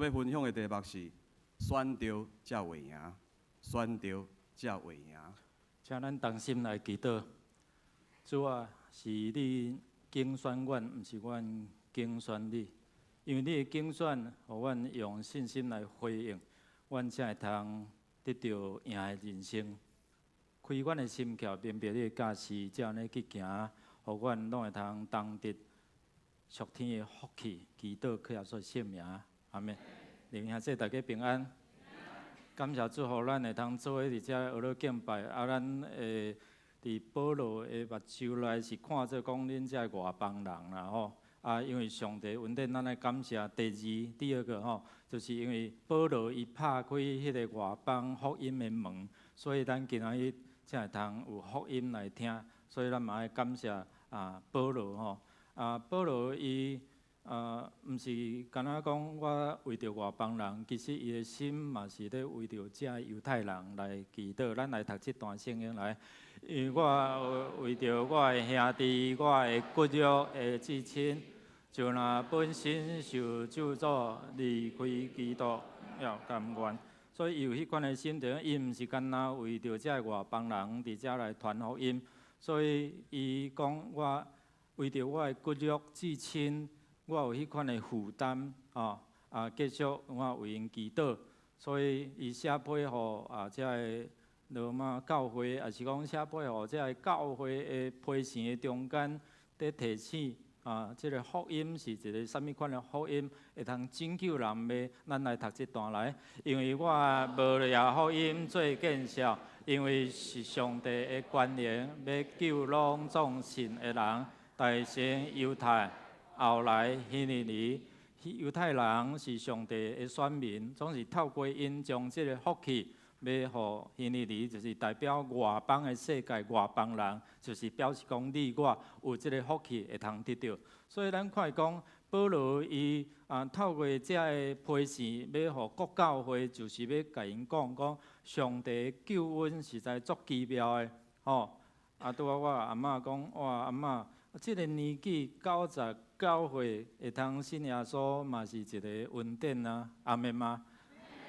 欲分享的題目是選著才會贏，選著才會贏。請咱同心來祈禱。主啊，是你揀選阮，毋是阮揀選你。因為你的揀選，予阮用信心來回應，阮才會通得著贏的人生。開阮的心竅，明白你的教示，才按呢去行，予阮攏會通當得屬天的福氣。祈禱靠耶穌聖名，阿們。弟兄姊妹大家平安。感謝主，予咱會通做伙佇遮學樂敬拜。啊，咱會佇保羅的目睭內是看做講恁遮外邦人啦吼。啊，因為上帝恩典，咱愛感謝。第二，第二個吼，就是因為保羅伊拍開彼个外邦福音的門，所以咱今仔日才會通有福音來聽。所以咱嘛愛感謝啊保羅吼。啊，保羅伊啊，毋是干焦講我為著外邦人，其實伊的心嘛是咧為著遮猶太人來祈禱。咱來讀這段聖經來，因為我為著我的兄弟、我的骨肉的至親，就若本身受咒詛離開基督，要甘願。所以伊有彼款的心情，伊毋是干焦為著遮外邦人佇遮來傳福音，所以伊講我為著我的骨肉至親，我有彼款的負擔，吼，啊，繼續我為𪜶祈禱，所以伊寫批予啊，遮个羅馬教會，抑是講寫批予遮个教會的批信的中間，佇提醒啊，這个福音是一个啥物款的福音，會通拯救人的。咱來讀這段來，因為我無掠福音做見笑，因為是上帝的權能，欲救攏總信的人，大先猶太，後來希利尼。猶太人是上帝的選民，總是透過𪜶將這个福氣，欲予希利尼，就是代表外邦的世界，外邦人，就是表示講你我有這个福氣會通得著。所以咱看講，保羅伊啊透過這个批信，欲予各教會，就是欲共𪜶講講，上帝救恩實在足奇妙的，吼。啊，拄仔我阿嬤講，哇，阿嬤，這个年紀99歲會通信耶穌，嘛是一个恩典啊，阿們嗎？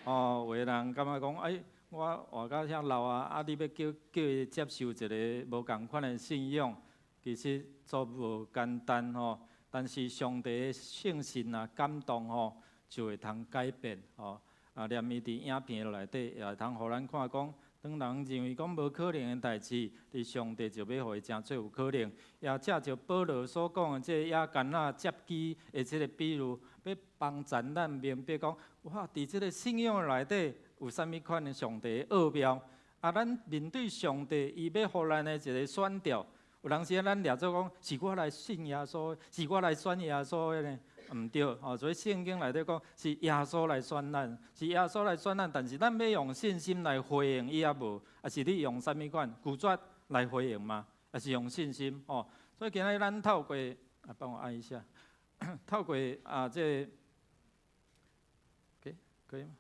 哦，有的人感覺講，哎，我活到遐老啊，啊，你欲叫伊接受一个無仝款的信仰，其實足無簡單吼。但是上帝的聖神啊感動吼，就會通改變吼。啊，連伊佇影片內底也會通予咱看講，當人認為講無可能的代誌，佇上帝就欲予伊成做有可能。也藉著保羅所講的這个野橄欖接枝的這个比喻，欲幫助咱明白講，哇，佇這个信仰內底有啥物款的上帝的奧妙。啊，咱面對上帝，伊欲予咱的一个選擇，有當時咱掠做講，是我來信耶穌，是我來選耶穌的呢？毋對，吼，所以聖經內底講是耶穌來選咱，是耶穌來選咱，但是咱欲用信心來回應伊抑無，抑是你用啥物款拒絕來回應嗎？抑是用信心？吼，所以今仔日咱透過啊，幫我按一下，透過啊，這个，OK，可以嗎？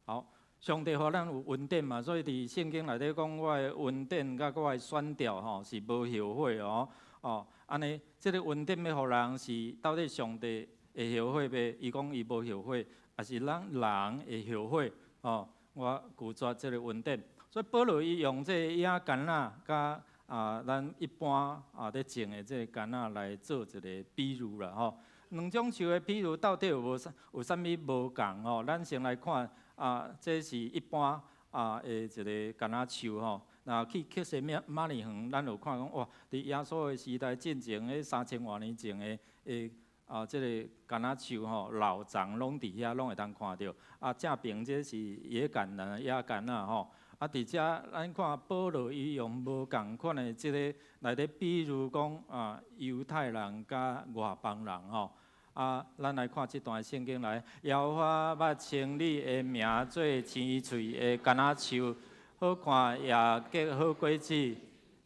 好，上帝予咱有恩典嘛，所以佇聖經內底講，我的恩典佮我的選召吼是無後悔哦，哦，按呢，這个恩典欲予人是到底上帝會後悔袂？伊講伊無後悔，抑是咱人會後悔？哦，我拒絕這个恩典。所以保羅伊用這个野橄欖佮啊，咱一般啊咧種的這个橄欖來做一个比喻啦吼。兩種樹的比喻到底有無啥有啥物無仝吼？咱先來看啊，這是一般啊的一个橄欖樹吼。若去客西馬尼園，咱有看講哇，佇耶穌的時代進前，彼3000外年前的啊，這个橄欖樹吼，老欉攏佇遐，攏會通看著。啊，正爿這是野橄欖、野橄欖吼。啊，佇遮咱看保羅伊用無仝款的這个來咧比喻講啊，猶太人佮外邦人吼。啊，咱來看這段聖經來，耶和華捌稱你的名做青翠的橄欖樹，好看也結好果子。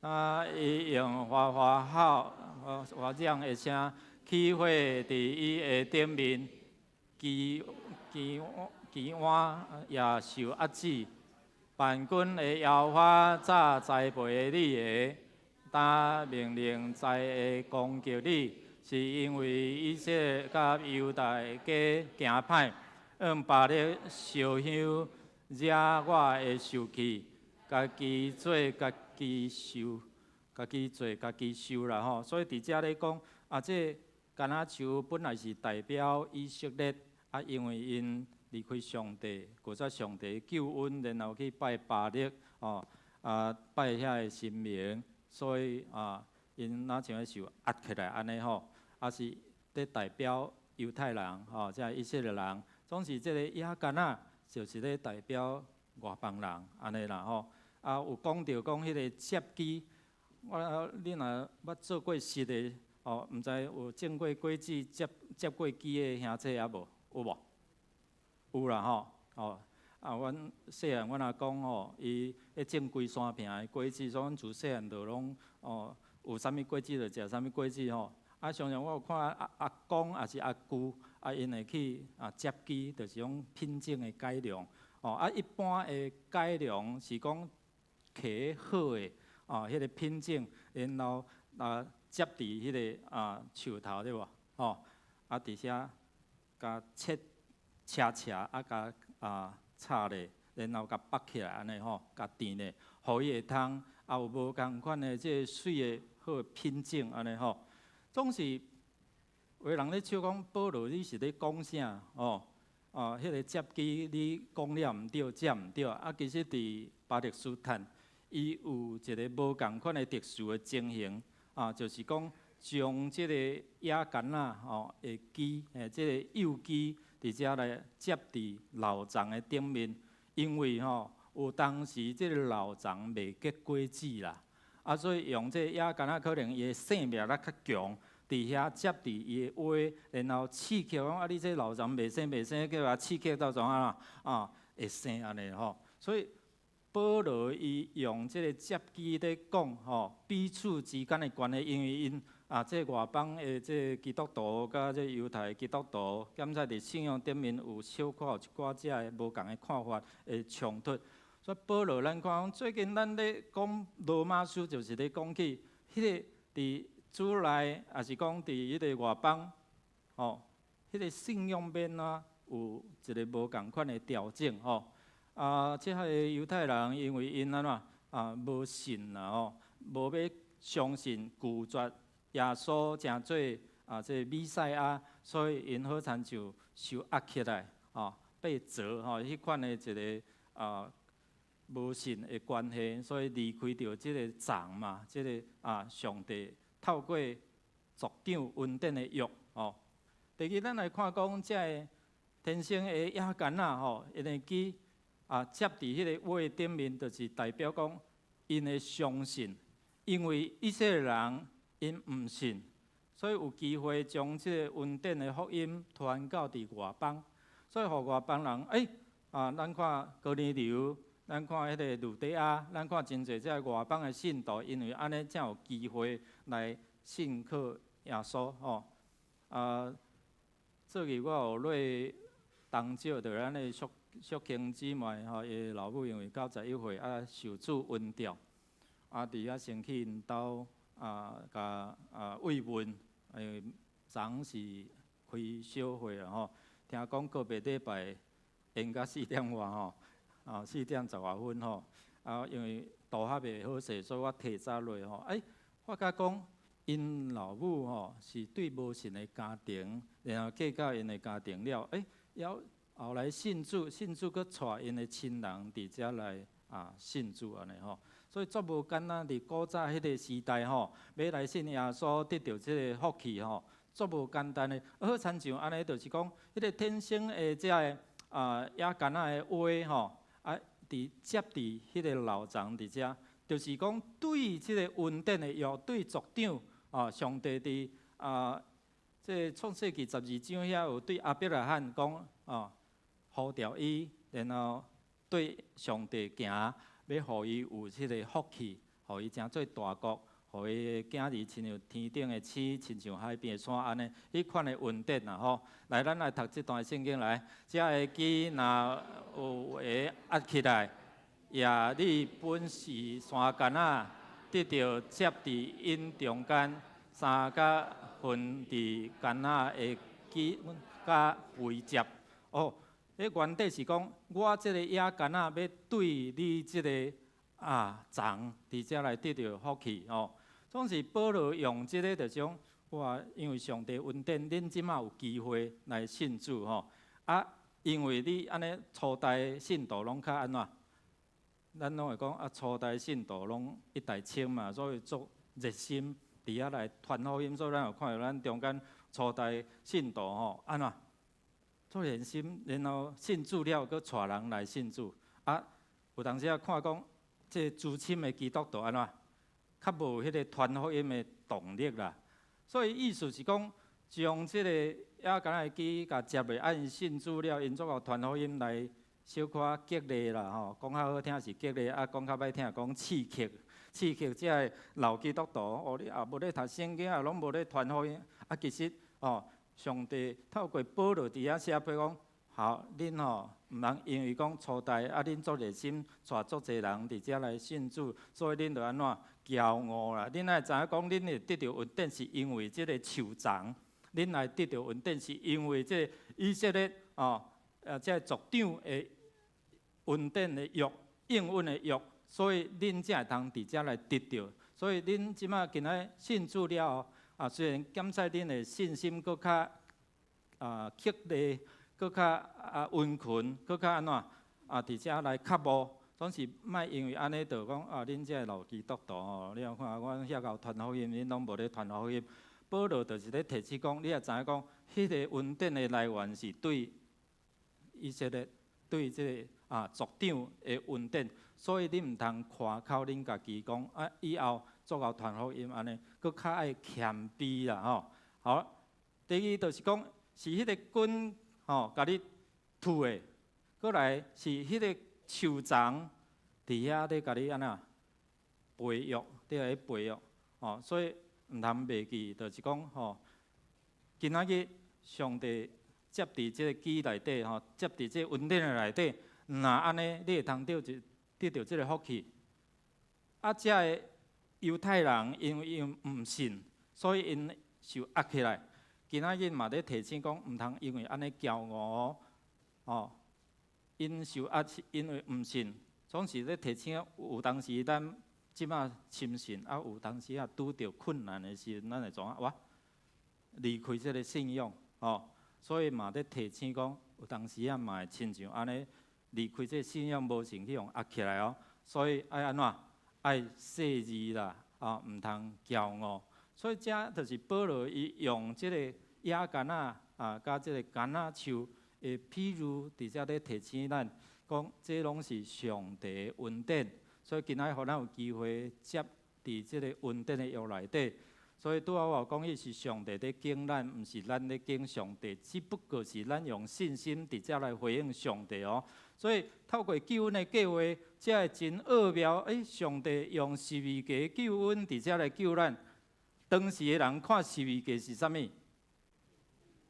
啊，伊用嘩嘩號、嘩響的聲，起火佇伊的頂面，枝彎也受壓制。萬軍的耶和華早栽培你的，當命令才會攻擊你，是因為以色列佮猶大家行歹，用巴力燒香，惹我會受氣，家己做家己受，家己做家己受啦吼。所以佇遮咧講，啊，這橄欖樹本來是代表以色列，啊，因為𪜶離開上帝，拒絕上帝救恩，然後去拜巴力，哦，啊，拜遐个神明，所以啊，𪜶若像咧受壓起來按呢吼，啊是咧代表猶太人，吼，這以色列人，總是這個野橄欖就是咧代表外邦人，按呢啦吼。啊，有講著講彼个接枝，我你若捌做過實的，哦，毋知有種過果子接接過枝的兄弟抑無？有無？有啦吼，哦，啊，阮細漢阮阿公吼，伊咧種規山坪的果子，所以阮自細漢就攏哦，有啥物果子就食啥物果子吼。啊，常常我有看阿阿公抑是阿舅，啊，𪜶會去啊接枝，就是講品種的改良。哦，啊，一般的改良是講摕好的哦，彼个品種，然後啊接佇彼个啊樹頭對無？吼，啊佇遐共切斜斜啊，共啊插咧，然後共縛起來按呢吼，共纏咧，予伊會通啊有無仝款的這个媠的好品種按呢吼。總是有人咧笑講保羅，你是咧講啥？哦，哦，彼个接枝你講了毋對，這毋對。啊，其實佇巴勒斯坦，伊有一个無仝款的特殊的情形，啊，就是講將這個野橄欖吼的枝，這个幼枝佇遮來接佇老欉的頂面，因為吼有當時這個老欉袂結果子啦，啊，所以用這個野橄欖可能伊的生命力較強，佇遐接佇伊的話，然後刺激講啊，你這老欉袂生袂生，叫伊刺激到怎啊啦？啊，會生按呢吼，所以保羅伊用這个接枝咧講吼，彼此之間的關係，因為𪜶啊，這外邦的這基督徒佮這猶太基督徒，敢才佇信仰頂面有小可有一寡這个無仝的看法的衝突。所以保羅咱看講，最近咱咧講羅馬書，就是咧講起彼个佇主內，抑是講佇彼个外邦，吼，彼个信仰面啊，有一个無仝款的調整吼。啊，這个猶太人因為𪜶按怎啊無信啦吼，無欲相信拒絕耶穌成做啊這個彌賽亞，所以𪜶好親像受壓起來，吼，被責吼，彼款的一个啊無信的關係，所以離開著這個欉嘛，這个啊上帝透過族長恩典的約吼。第二，咱來看講這个天生的野橄欖吼，𪜶的枝啊接佇彼个葦頂面，就是代表講𪜶的相信，因為以色列人𪜶毋信，所以有機會將這个恩典的福音傳到佇外邦，所以予外邦人啊，咱看哥尼流，咱看彼个呂底亞，咱看真濟這个外邦的信徒，因為按呢才有機會來信靠耶穌吼。啊，最近我有落東石，就咱的淑淑卿姊妹吼，伊老母因為91歲啊受主恩召，啊佇遐先去𪜶兜啊，共啊慰問，因為昨昏是開小會啦吼，聽講個別禮拜延到四點外吼，啊四點十外分吼，啊因為渡較袂好勢，所以我提早落吼，欸，發覺講𪜶老母吼是對無信的家庭，然後嫁到𪜶的家庭了，欸，猶後來信主，信主閣帶𪜶的親人佇遮來啊信主按呢吼，所以足無簡單。佇古早彼个時代吼，欲來信耶穌得著這个福氣吼，足無簡單的。好親像按呢，就是講彼个天生的這个啊野橄欖的葦吼，啊佇接佇彼个老欉佇遮，就是講對這个恩典的約，對族長啊，上帝佇啊這創世記12章遐有對亞伯拉罕講啊，呼召伊，然後對上帝行，欲予伊有這个福氣，予伊成做大國，予伊的囝兒親像天頂的星，親像海邊的沙按呢，彼款的恩典啦吼。來，咱來讀這段聖經來。這个枝若有話壓起來，耶你本是山橄欖，得著接佇𪜶中間，三角分佇橄欖的枝佮肥接。哦，彼原底是講，我這个野柑仔欲對你這个欉佇遮來得著福氣吼。總是保羅用這个就講，哇，因為上帝恩典，恁這馬有機會來信主吼。啊，因為你按呢初代信徒攏較按怎？咱攏會講啊，初代信徒攏一代清嘛，所以足熱心佇遐來傳福音，所以咱有看著咱中間初代信徒吼，按怎？足熱心，然後信主了，閣帶人來信主。啊，有當時仔看講，這資深的基督徒按怎？較無彼个傳福音的動力啦。所以意思是講，將這个野柑仔的枝共接落，啊，𪜶信主了，𪜶足𠢕傳福音來小可激勵啦吼，講較好聽是激勵，啊，講較歹聽講刺激，刺激這个老基督徒，哦，你也無咧讀聖經，也攏無咧傳福音，啊，其實哦，上帝透過保羅佇遐寫批講，好，恁吼毋通因為講初代啊，恁足熱心，帶足濟人佇遮來信主，所以恁就按怎驕傲啦？恁愛知影講，恁會得著恩典是因為這个樹叢，恁來得著恩典是因為這个以色列哦，這个族長的恩典的約，應允的約，所以恁才會通佇遮來得著。所以恁這馬今仔信主了後，啊，雖然檢採恁的信心閣較激勵，閣較殷勤，閣較按怎啊？佇遮來腳步，總是莫因為按呢就講啊，恁這个老基督徒吼，你看阮遐𠢕傳福音，恁攏無咧傳福音。保羅就是咧提醒講，你也知影講，彼个恩典的來源是對以色列，對這个族長的恩典，所以你毋通誇口恁家己講啊，以後足𠢕傳福音按呢，閣較愛謙卑啦吼。好，第二就是講，是彼个根吼，共你吐的，閣來是彼个樹叢佇遐咧共你按怎培育，佇咧培育，吼，所以毋通忘記，就是講吼，今仔日上帝接佇這个枝內底吼，接佇這個恩典的內底，若按呢，你會通得著這个福氣。啊，這个猶太人因為𪜶毋信，所以𪜶受壓起來。今仔日嘛咧提醒講，毋通因為按呢驕傲，吼，𪜶受壓是因為毋信，總是咧提醒有當時咱這馬深信，啊有當時啊拄著困難的時陣，咱會創啥？哇，離開這个信仰，吼，所以嘛咧提醒講，有當時啊嘛會親像按呢離開這个信仰，無信去予壓起來哦。所以愛按怎？愛細膩啦，啊，毋通驕傲。所以這就是保羅伊用這个野柑仔啊，佮這个柑仔樹的譬喻，佇遮咧提醒咱，講這攏是上帝的恩典。所以今仔予咱有機會接佇這个恩典的約內底。所以拄仔我有講，彼是上帝咧揀咱，毋是咱咧揀上帝，只不過是咱用信心佇遮來回應上帝哦。所以透過救恩的計劃，這會真奧妙。上帝用十字架救恩佇遮來救咱。當時的人看十字架是啥物？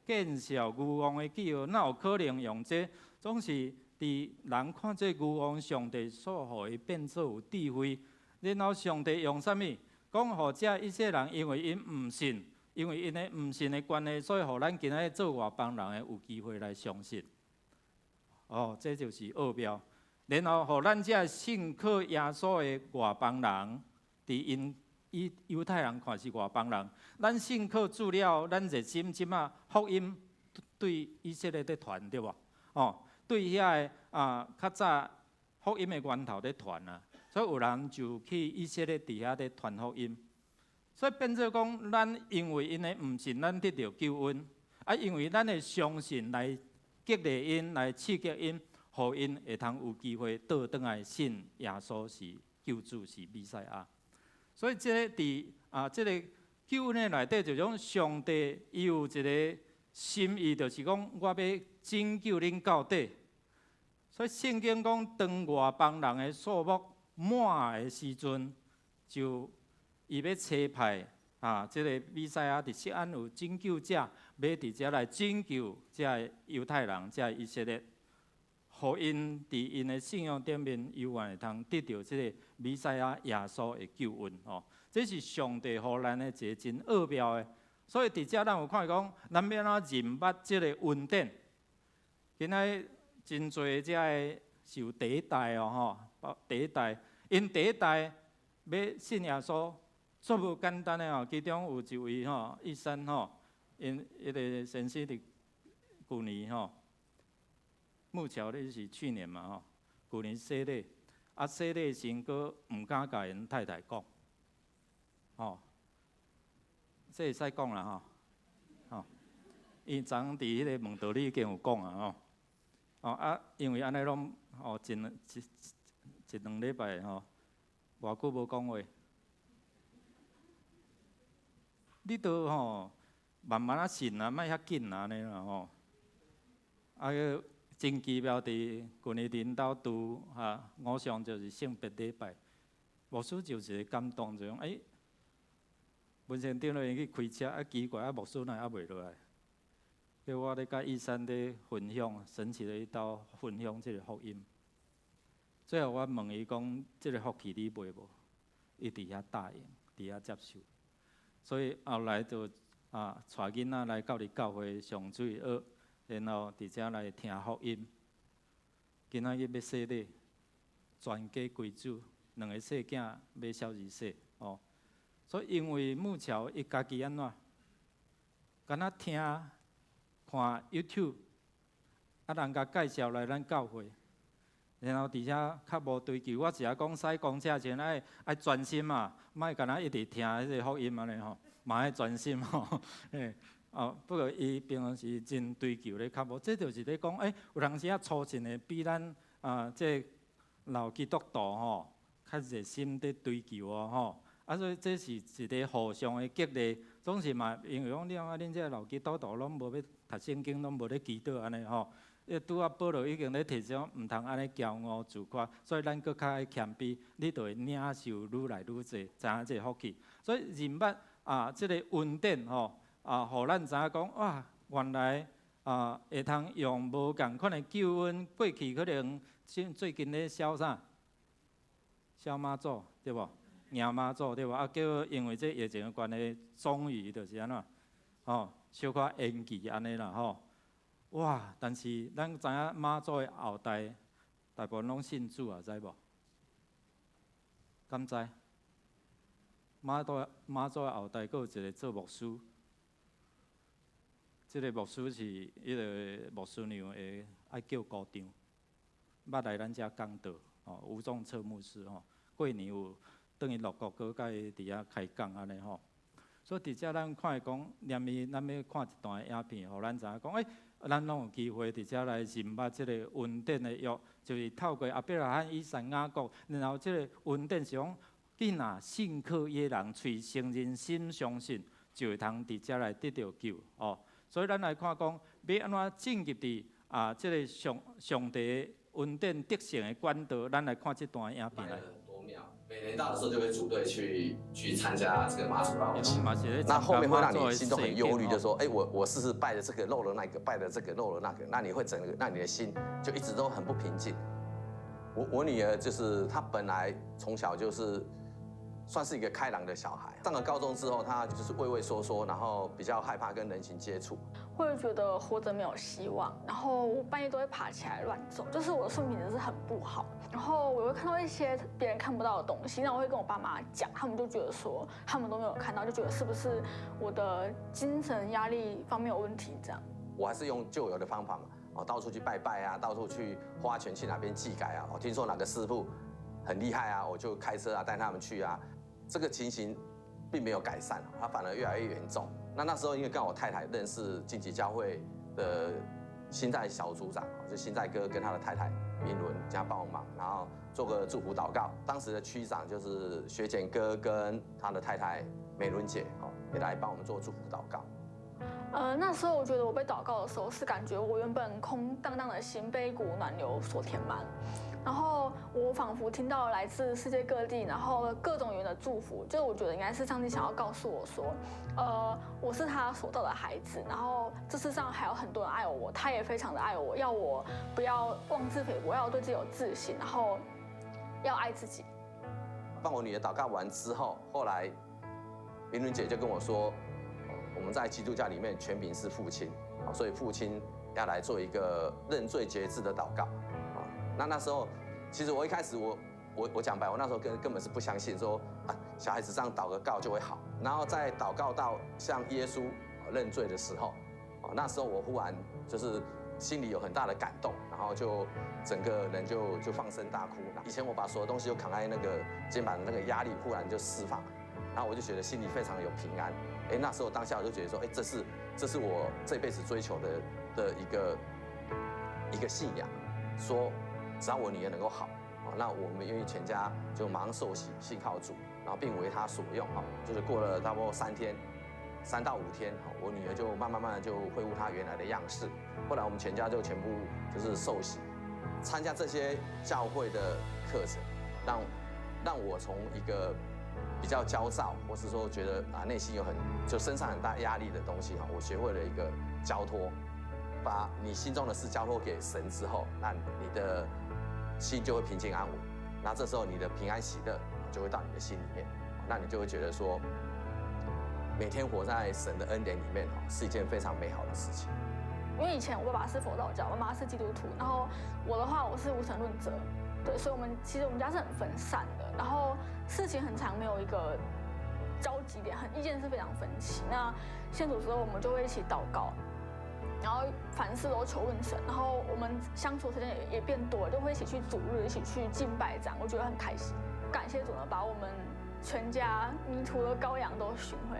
見笑愚妄的記號，哪有可能用這？總是佇人看這愚妄，上帝所予伊變做有智慧。然後上帝用啥物？講予這以色列人，因為𪜶毋信，因為𪜶的毋信的關係，所以予咱今仔日做外邦人的有機會來相信。哦，這就是奧妙。然後予咱這信靠耶穌的外邦人，佇𪜶以猶太人看是外邦人，咱信靠主了，咱熱心這馬福音對以色列咧傳對無？哦，對遐个較早福音的源頭咧傳啊，所以有人就去以色列佇遐咧傳福音。所以變做講，咱因為𪜶的毋信，咱得著救恩；啊，因為咱的相信來激勵𪜶，來刺激𪜶，予𪜶會通有機會倒轉來信耶穌是救主，是彌賽亞。所以這個佇這个救恩的內底，就講上帝伊有一个心意，就是講我欲拯救恁到底。所以聖經講，當外邦人的數目滿的時陣，就伊欲差派這个彌賽亞佇錫安有拯救者，欲佇遮來拯救這个猶太人，這个以色列，予𪜶佇𪜶的信仰頂面，猶原會通得著這个彌賽亞耶穌的救恩吼。這是上帝予咱的一个真奧妙的。所以佇遮咱有看講，咱欲按怎認捌這个恩典？今仔真濟遮个受第一代哦吼，第一代，𪜶第一代欲信耶穌，足無簡單的吼。其中有一位吼，醫生吼，𪜶彼个先生佇舊年吼，木橋咧是去年嘛吼，舊年洗禮，啊洗禮時閣毋敢共𪜶太太講，吼，這會使講啦吼，吼，伊昨昏佇彼个問道理已經有講啊吼，哦啊，因為按呢攏哦，一一一兩禮拜吼，偌久無講話，你都吼慢慢仔信啊，莫遐緊啊按呢啦吼，啊閣真奇妙佇舊年恁兜拄哈，五常就是聖別禮拜，牧師就一个感動，就講欸，文成長老去開車，啊奇怪啊牧師哪會猶未落來？叫我咧佮醫生咧分享，神奇的一道分享這个福音。最後我問伊講：這个福氣你愛無？伊佇遐答應，佇遐接受。所以後來就啊，帶囡仔來到佇教會上主日學，然後佇遮來聽福音。今仔日欲洗禮，全家歸主，兩个細囝欲小二洗哦。所以因為木橋伊家己按怎，敢若聽看 YouTube，啊人共介紹來咱教會，然後佇遮較無追求。我是愛講駛公車前愛愛專心嘛，莫干焦一直聽彼个福音按呢吼，嘛愛專心吼。嘿，哦，不過伊平常時真追求咧較無，這就是咧講，欸，有當時仔初信的比咱啊這老基督徒吼較熱心佇追求哦吼。啊，所以這是一个互相的激勵，總是嘛，因為講你看恁這老基督徒攏無欲讀聖經，攏無咧祈禱按呢吼。伊拄仔保羅已經咧提醒，毋通按呢驕傲自誇，所以咱閣較愛謙卑，你就會領受愈來愈濟，知影這个福氣。所以認捌啊，這个恩典吼啊，予咱知影講哇，原來啊會通用無仝款的救恩，過去可能最近咧燒啥？燒媽祖對無？迎媽祖對無？啊，叫因為這疫情的關係，終於就是按怎，吼，小可延期按呢啦吼。哇！但是咱知影媽祖的後代大部分攏信主啊，知無？敢知？媽祖媽祖的後代閣有一个做牧師，這个牧師是彼个牧師娘的愛叫姑丈，捌來咱遮講道，吼，吳仲策牧師吼，過年有轉去鹿谷，閣共伊佇遐開講按呢吼。所以佇遮咱看會講，連伊咱欲看一段影片，予咱知影講，欸，咱攏有機會佇遮來認捌這个恩典的約，就是透過亞伯拉罕、以撒、雅各，然後這个恩典是講，你若信靠伊的人，喙承認，心相信，就會通佇遮來得著救哦。所以咱來看講，欲按怎進入佇啊這个上上帝恩典得勝的管道，咱來看這段影片來。每年到的時候就會組隊去參加這個媽祖繞境，那後面會讓你心中很憂慮，就說：哎，我是不是拜了這個漏了那個，拜了這個漏了那個？那你會整個，那你的心就一直都很不平靜。我女兒就是她本來從小就是算是一個開朗的小孩，上了高中之後，她就是畏畏縮縮，然後比較害怕跟人群接觸，會覺得活着沒有希望，然後我半夜都會爬起來亂走，就是我的睡眠品質是很不好。然後我會看到一些別人看不到的東西，那我會跟我爸媽講，他們就覺得說他們都沒有看到，就覺得是不是我的精神壓力方面有問題這樣。我還是用舊有的方法嘛，哦，到處去拜拜啊，到處去花錢去哪邊祭改啊，我聽說哪個師傅很厲害啊，我就開車啊帶他們去啊。這個情形並沒有改善，它反而越來越嚴重。那時候因為剛好我太太認識晉級教會的新在小組長，就新在哥跟他的太太明倫家幫我忙，然後做個祝福禱告。當時的區長就是學簡哥跟他的太太美倫姐，哦，也來幫我們做祝福禱告。那時候我覺得我被禱告的時候，是感覺我原本空蕩蕩的心被一股暖流所填滿，然後我仿佛聽到來自世界各地，然後各種語言的祝福，就我覺得應該是上帝想要告訴我說，我是他所造的孩子，然後這世上還有很多人愛我，他也非常的愛我，要我不要妄自菲薄，要對自己有自信，然後要愛自己。幫我女兒禱告完之後，後來明倫姐就跟我說，我們在基督教裡面權柄是父親，所以父親要來做一個認罪決志的禱告。啊，那時候其實我一開始我講白，我那時候根本是不相信說啊，小孩子這樣禱個告就會好。然後在禱告到向耶穌認罪的時候，哦，那時候我忽然就是心裡有很大的感動，然後就整個人就放聲大哭。以前我把所有東西都扛在那個肩膀的那個壓力忽然就釋放，然後我就覺得心裡非常有平安。哎，那時候當下我就覺得說，哎，這是我這輩子追求的一個信仰，說只要我女兒能夠好，那我們願意全家就馬上受洗信靠主，然後並為他所用。哈，就是過了差不多3天，3到5天，我女兒就慢慢慢慢就恢復她原來的樣式。後來我們全家就全部就是受洗，參加這些教會的課程，讓我從一個比較焦躁，或是說覺得啊內心有很就身上很大壓力的東西哈，我學會了一個交託，把你心中的事交託給神之後，那你的心就會平靜安穩。那這時候你的平安喜樂就會到你的心裡面，那你就會覺得說，每天活在神的恩典裡面是一件非常美好的事情。因為以前我爸爸是佛道教，媽媽是基督徒，然後我的話我是無神論者，對，所以我們其實我們家是很分散的，然後事情很常沒有一個交集點，很意見是非常分歧。那信主之後，我們就會一起禱告，然後凡事都求問神，然後我們相處時間也變多了，就會一起去主日，一起去敬拜，這樣我覺得很開心。感謝主呢，把我們全家迷途的羔羊都尋回，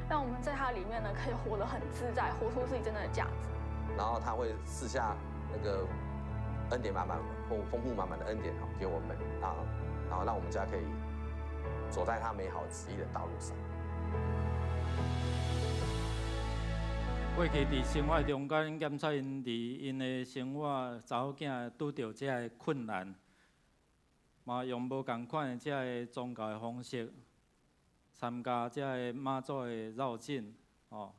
讓我們在他裡面呢可以活得很自在，活出自己真正的價值。然後他會賜下那個恩典滿滿、豐富滿滿的恩典哈給我們啊，然後讓我們家可以走在他美好旨意的道路上。過去佇生活中間，檢測𪜶佇𪜶的生活查某囝拄著這个困難，嘛用無仝款的這个宗教的方式，參加這个媽祖的繞境，哦，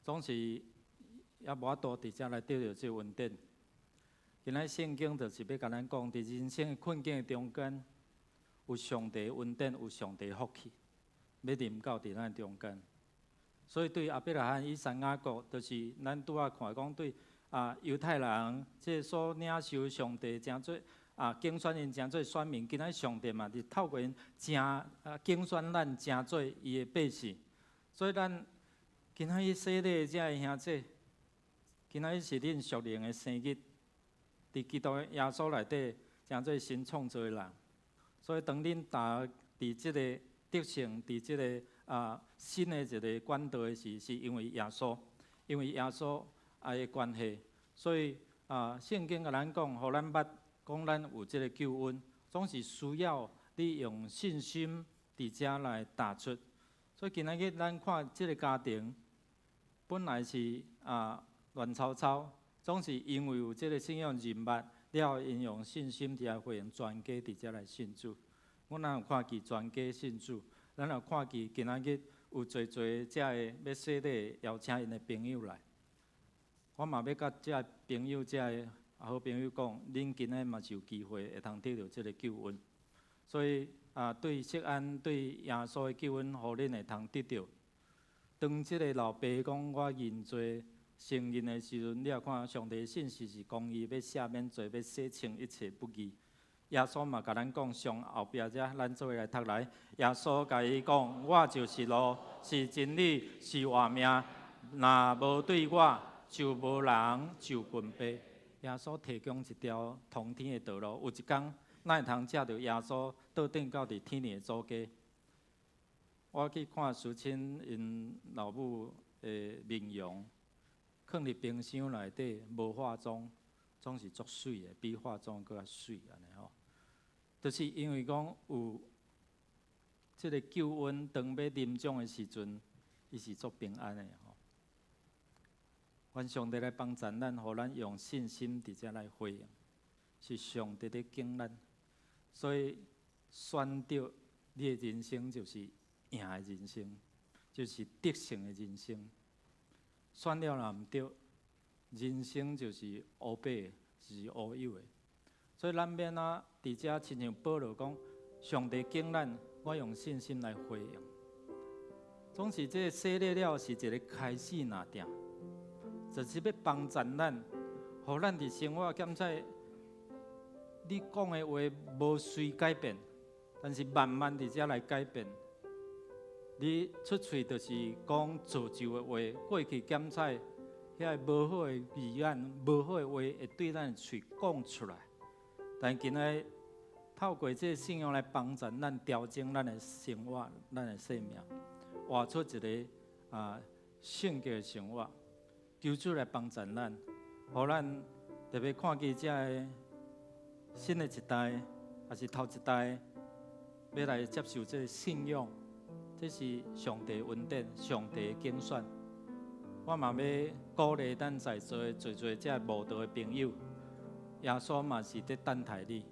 總是也無法度佇遮來得著這個恩典。今仔聖經就是欲共咱講，佇人生的困境中間，有上帝恩典，有上帝福氣，欲臨到佇咱中間。所以對亞伯拉罕、以撒、雅各，就是咱拄仔看講對啊猶太人，這所領受上帝成做啊揀選𪜶成做選民，今仔上帝嘛是透過𪜶成啊揀選咱成做伊的百姓。所以咱今仔日洗禮這个兄姊，今仔日是恁屬靈的生日，佇基督耶穌內底成做新創造的人。所以當恁踏佇這個得勝，佇這個啊新的一個管道的時，是因為耶穌，因為耶穌愛的關係，所以啊聖經共咱講，予咱捌講咱有這個救恩，總是需要你用信心佇遮來踏出。所以今仔日咱看這個家庭，本來是啊亂糟糟，總是因為有這個信仰人物了，𪜶用信心佇遐回應，全家佇遮來信主。阮若有看見全家信主，咱有看見今仔日有濟濟遮个欲洗禮邀請𪜶的朋友來。我嘛欲佮遮个朋友、遮个好朋友講，恁今仔嘛是有機會會通得著這個救恩。所以啊，對錫安、對耶穌的救恩，予恁會通得著。當這個老爸講我認罪承認的時陣，你也看上帝信實是公義，欲赦免罪，欲洗清一切不義。耶穌嘛共咱講，上後壁遮，咱做伙來讀來。耶穌共伊講：我就是路，是真理，是活命。若無對我，就無人就近父。耶穌提供一條通天的道路。有一工，咱會通藉著耶穌倒轉到佇天的祖家。我去看淑清𪜶老母的面容，囥佇冰箱內底無化妝，總是足媠的，比化妝閣較媠按呢吼。就是因為講有這個救恩，當欲臨終的時陣，伊是足平安的吼。願上帝來幫助咱，予咱用信心佇遮來回應，是上帝咧揀咱，所以選擇你的人生就是贏的人生，就是得勝的人生。選了若毋對，人生就是烏白，是烏有的。所以咱欲按怎佇遮親像保羅講，上帝揀咱，我用信心來回應。總是這個洗禮了是一個開始爾定，就是欲幫助咱，予咱佇生活檢查你講的話無隨改變，但是慢慢佇遮來改變。你出喙就是講造就的話，過去檢查遐個無好的字眼、無好的話會對咱的喙講出來。但今仔透過這個信仰來幫助咱調整咱的生活、咱的生命，活出一個聖潔的生活。求主來幫助咱，予咱特別看見這个新的一代，抑是頭一代，欲來接受這个信仰，這是上帝恩典、上帝的揀選。我嘛欲鼓勵咱在座的濟濟這慕道的朋友，耶穌嘛是佇等待你，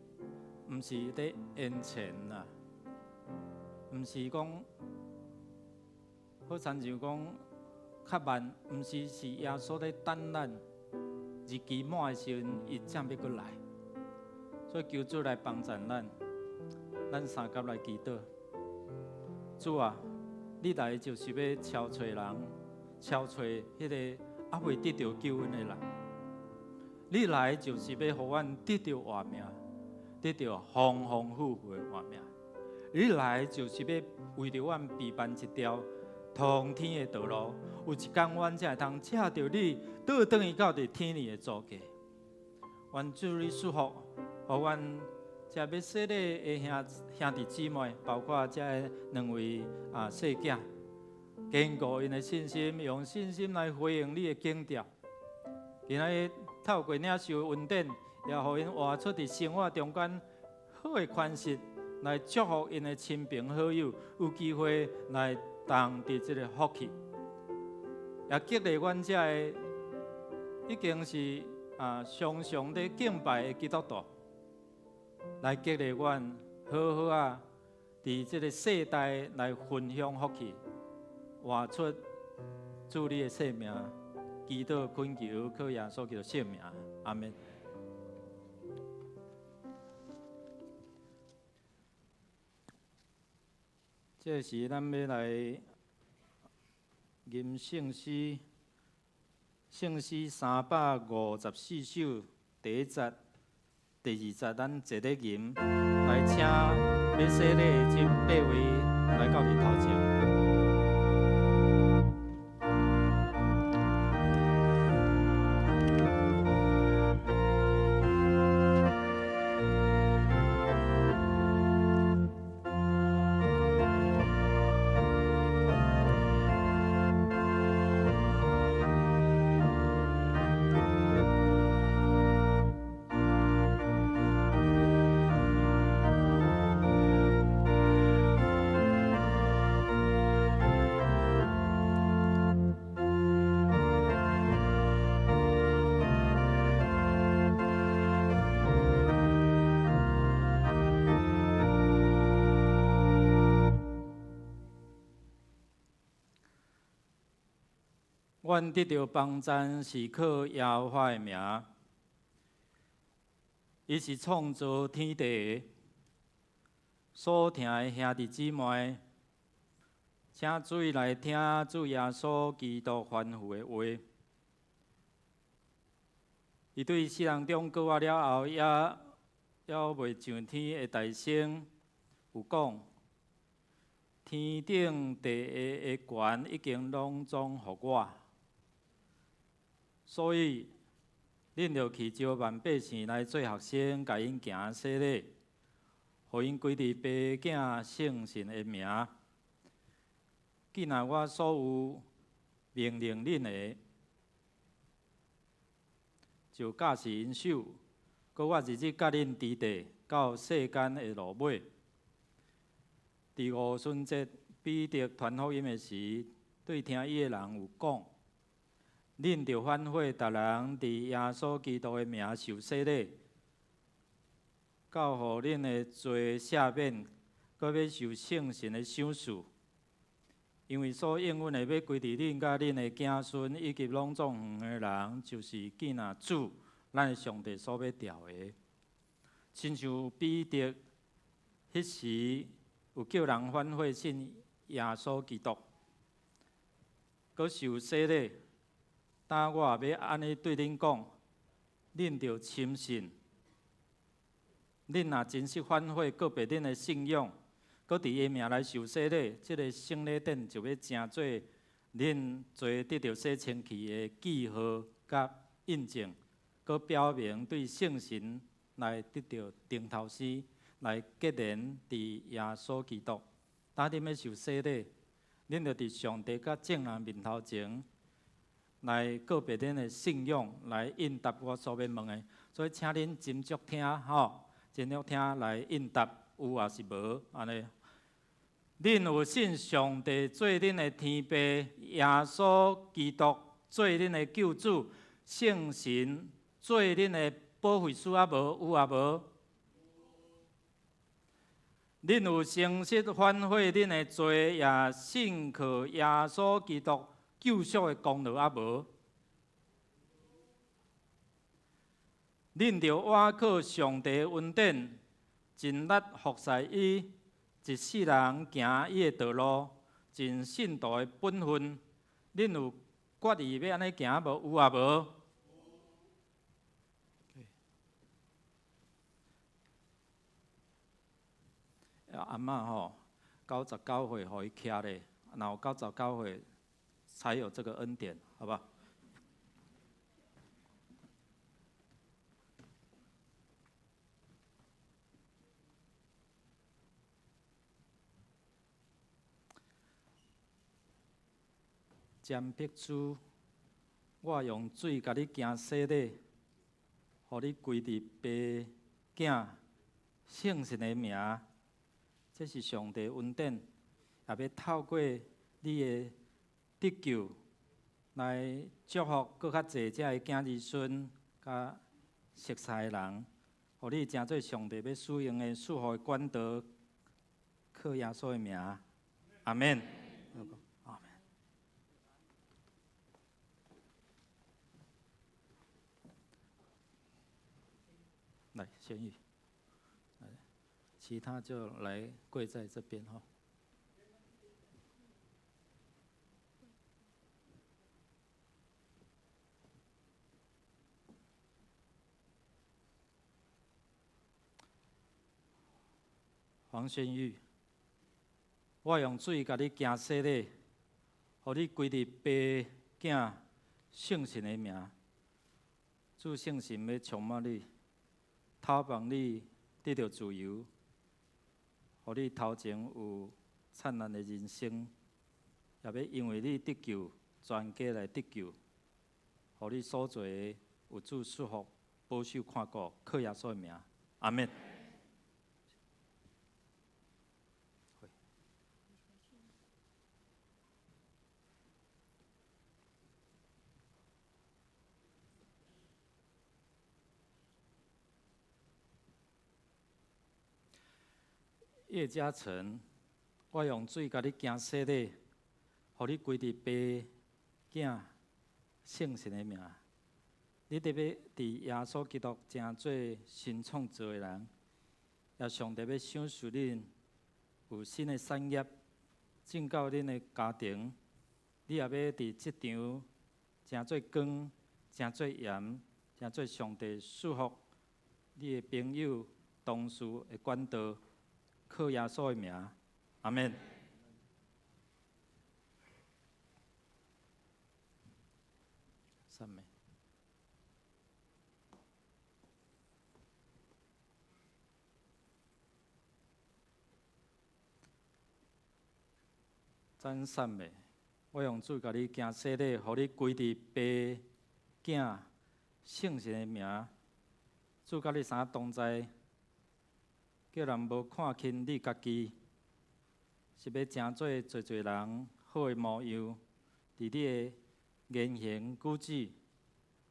毋是佇延遲啦，毋是講好親像講較慢，毋是，是耶穌咧等咱日期滿的時陣，伊才欲閣來。所以求主來幫助咱，咱相佮來祈禱。主啊，你來就是欲召揣人，召揣彼个猶未得著救恩的人。你來就是欲予阮得著活命，得著豐豐富富的活命。你來就是欲為著阮備辦一條通天的道路，有一天阮才會通藉著你倒轉去到佇天裡的祖國。願主你祝福，予阮這欲洗禮的兄弟姊妹，包括這兩位細囝，堅固𪜶的信心，用信心來回應你的警召。今仔日透過領受恩典，也予𪜶活出佇生活中間好的款式，來祝福𪜶的親朋好友，有機會來同得這个福氣，也激勵阮這个已經是常常咧敬拜的基督徒，來激勵阮好好啊，佇這个世代來分享福氣，活出主你的聖名，祈禱懇求靠耶穌基督聖名，阿們。這時咱欲來吟聖詩，聖詩354首第一節、第二節，咱坐咧吟，來請欲洗禮的這八位來到佇頭前。阮得著幫贊是靠耶和華的名，伊是創造天地的。所聽的兄弟姊妹，請注意來聽主耶穌基督吩咐的話。伊對死人中復活了後，猶猶未上天的大聲有講。天頂地下的權已經攏總予我，所以恁著去招萬百姓來做學生，共𪜶行洗禮，予𪜶歸佇爸囝聖神的名。既若我所有命令恁的，就教示𪜶守。閣我日日佮恁佇地，到世間的落尾。佇五旬節，彼得傳福音的時，對聽伊的人有講：恁著反悔，逐人佇耶穌基督的名受洗禮，到予恁的罪赦免，閣欲受聖神的賞賜。因為所應允的，欲歸佇恁佮恁的子孫，以及攏總遠的人，就是見若主咱的上帝所欲召的。親像彼得彼時有叫人反悔信耶穌基督，閣受洗禮，但我也欲按呢對恁講，恁著深信，恁若真實反悔告白恁的信仰，閣佇伊名來受洗禮，這个聖禮典就欲成做恁罪得著洗清氣的記號佮印證，閣表明對聖神來得著重頭生，來結連佇耶穌基督。當恁欲受洗禮，恁著佇上帝佮眾人面頭前來告白恁的信仰，來應答我所欲問的。所以，請恁斟酌聽吼，斟酌聽來應答有抑是無按呢。恁有信上帝做恁的天父，耶穌基督做恁的救主，聖神做恁的保惠師抑無？有抑無？恁有誠實反悔恁的罪，也信靠耶穌基督救贖的功勞抑無？恁著倚靠上帝的恩典，盡力服侍伊，一世人行伊的道路，盡信徒的本分。恁有決意欲按呢行無？有抑無？阿嬤吼，99歲，予伊徛咧，若有九十九歲才有這個恩典，好不好？詹碧珠，我用水共你行洗禮，予你歸佇爸、囝、聖神的名。這是上帝恩典，也欲透過你的得救來祝福閣較濟遮的囝兒孫佮熟似的人，予你成做上帝欲使用的祝福的管道，靠耶穌的名，阿們。阿們。來，宣玉。其他就來跪在這邊吼。黃宣玉，我用水共你行洗禮，予你歸佇爸、囝、聖神的名。主聖神欲充滿你，透放你得著自由。予你頭前有燦爛的人生，也欲因為你得救，全家來得救，予你所做的有主祝福、保守看顧，靠耶穌的名，阿們。葉嘉誠，我用水共你行洗禮，予你歸佇爸、囝、聖神的名。你得欲佇耶穌基督成做新創造的人，也上帝欲賞賜恁有新的產業，進到恁的家庭。你也欲佇這場成做光，成做鹽，成做上帝祝福你的朋友、同事的管道。靠耶穌的名，阿們。三名。真善美，我用水共你行洗禮，予你歸佇爸、囝、聖神的名。主佮你三同在。叫人無看輕你家己，是欲成做濟濟人好的模樣。佇你的言行舉止，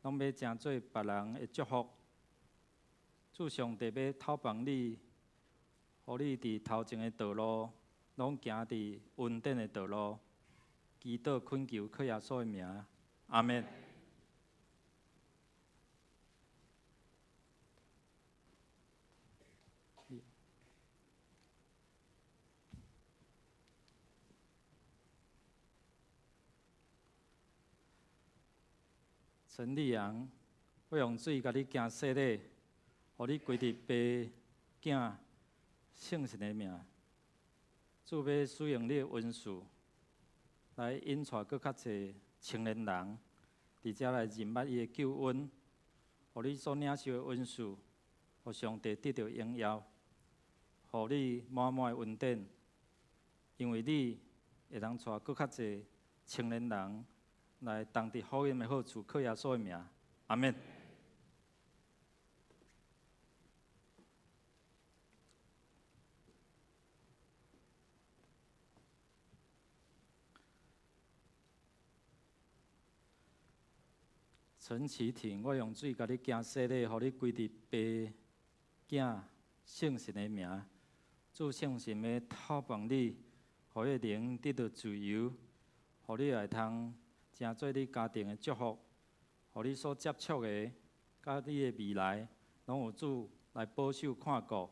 攏欲成做別人的祝福。主上帝欲透放你，予你佇頭前的道路，攏行佇恩典的道路。祈禱懇求，靠耶穌的名，阿們。陳立陽，我用水共你行洗禮，予你歸佇爸囝聖神的名。主欲使用你的恩賜，來引帶閣較濟青年人，佇遮來認捌伊的救恩，予你所領受的恩賜，予上帝得著榮耀，予你滿滿的恩典，因為你會當帶閣較濟青年人來同佇福音的好處，靠耶穌的名，阿們。陳啟廷，我用水共你行洗禮，予你歸佇爸囝聖神的名，主聖神欲透放你，予彼个靈得著自由，予你會通成做你家庭的祝福，予你所接觸的，佮你的未來，攏有主來保守看顧，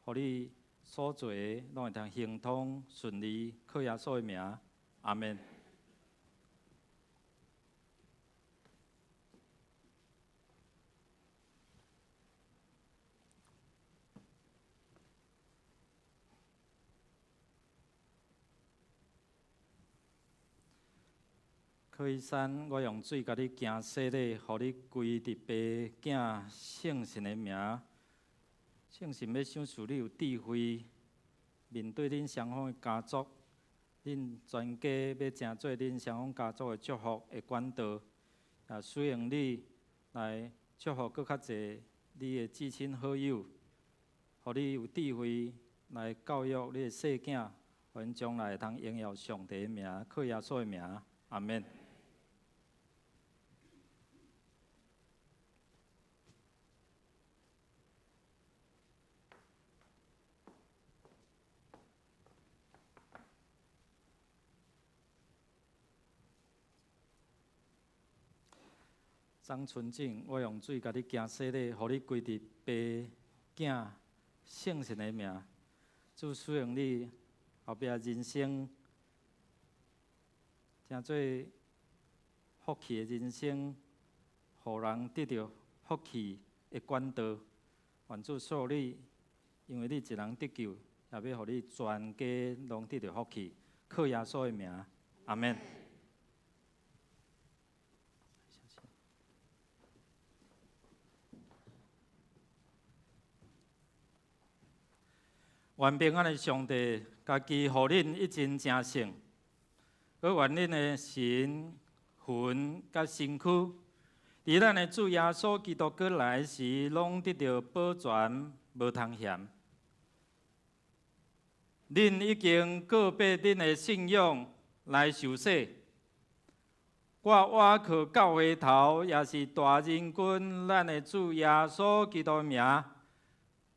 予你所做的攏會通亨通順利，靠耶穌的名，阿們。柯以山，我用水共你行洗禮，予你歸佇爸囝聖神的名。聖神欲賞賜你有智慧，面對恁雙方的家族，恁全家欲成做恁雙方家族的祝福的管道，也使用你來祝福閣較濟你的至親好友，予你有智慧來教育你的細囝，予𪜶將來會通榮耀上帝的名，靠耶穌的名，阿們。張純正，我用水共你行洗禮，予你歸佇爸囝聖神的名，主使用你後壁人生，成做福氣的人生，予人得著福氣的管道。願主賜予你，因為你一人得救，也欲予你全家攏得著福氣。靠耶穌的名，阿們。願平安的上帝，家己予恁一真成聖，閣願恁的神魂佮身軀，佇咱的主耶穌基督閣來時，攏得著保全，無通嫌。恁已經告別恁的信仰來受洗，我倚靠教會頭，也是大仁君，咱的主耶穌基督的名。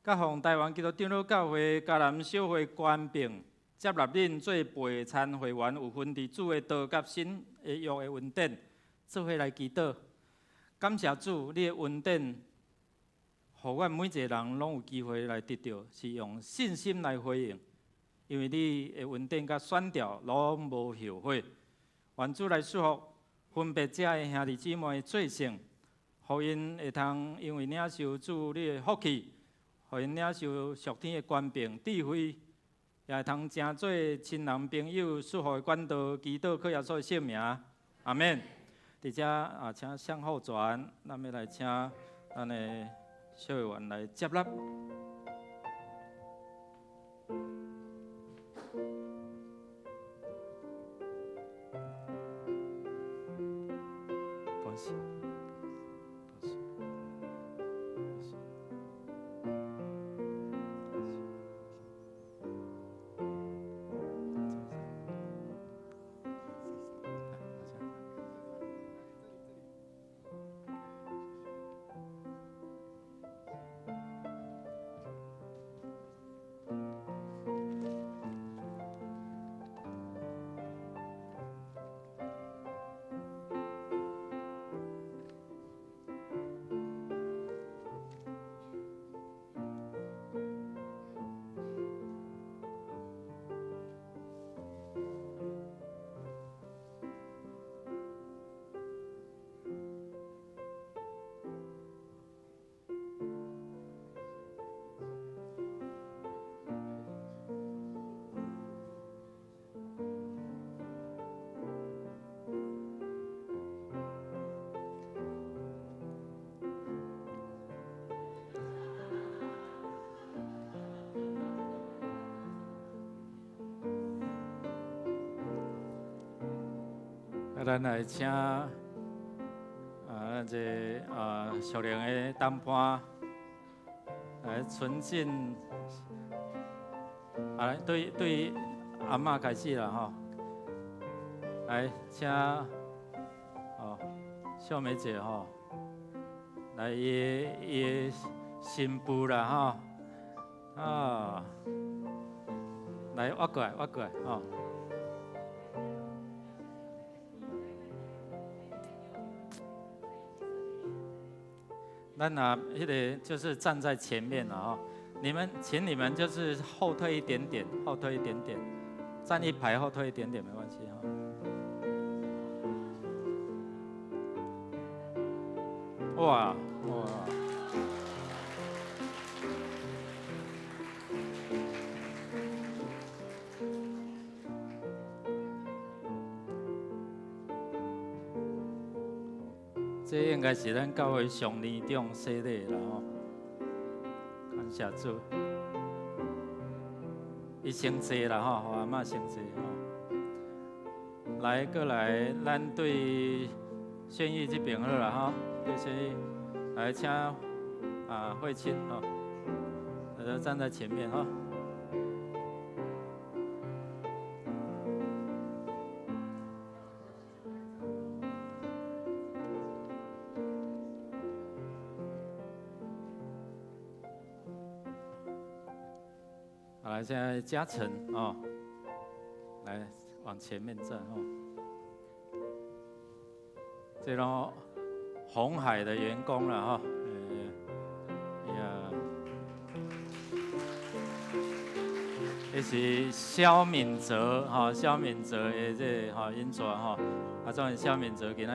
佮奉臺灣基督長老教會嘉南小會權柄，接納恁做陪餐會員，有份佇主的道佮新的約的恩典，做伙來祈禱。感謝主，你的恩典，予阮每一个人攏有機會來得著，是用信心來回應，因為你的恩典佮選召攏無後悔。願主來祝福分別遮的兄弟姊妹的做成，予𪜶會通因為領受主你的福氣。予𪜶領受屬天的權柄、智慧，也會通成做親人朋友祝福的管道，祈禱靠耶穌的聖名，阿們。佇遮啊，請向後轉，咱欲來請咱的小會員來接納。多謝。啊，咱來請啊，咱這啊屬靈的同伴來純淨，啊，對對阿嬤開始啦吼，來請哦秀美姐吼，來伊伊的新婦啦吼，啊，來挖過來挖過來吼。咱啊，彼个就是站在前面了哦。你們，請你們就是後退一點點，後退一點點，站一排後退一點點沒關係哈。哇哇！這應該是咱教會上年長洗禮啦吼，感謝主，伊先坐啦吼，予阿嬤先坐吼。來，過來，咱對宣義這邊好啦吼，對宣義，來請啊慧清吼，來站在前面吼。好，來，現在嘉誠哦，來往前面站哦。這攏鴻海的員工啦吼，呀，這是蕭敏哲吼，蕭敏哲的這個吼𪜶帶吼，啊，當然蕭敏哲今仔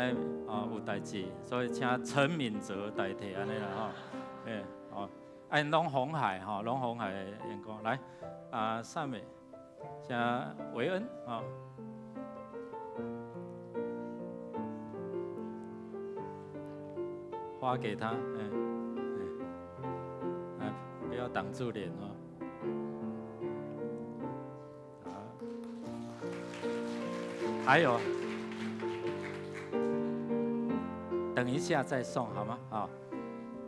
啊有代誌，所以請陳敏哲代替按呢啦吼，欸，哦。啊，𪜶攏鴻海吼，攏鴻海的員工來，啊，上面請維恩吼，花給他，欸，欸，不要擋住臉哦。好，還有，等一下再送好嗎？好。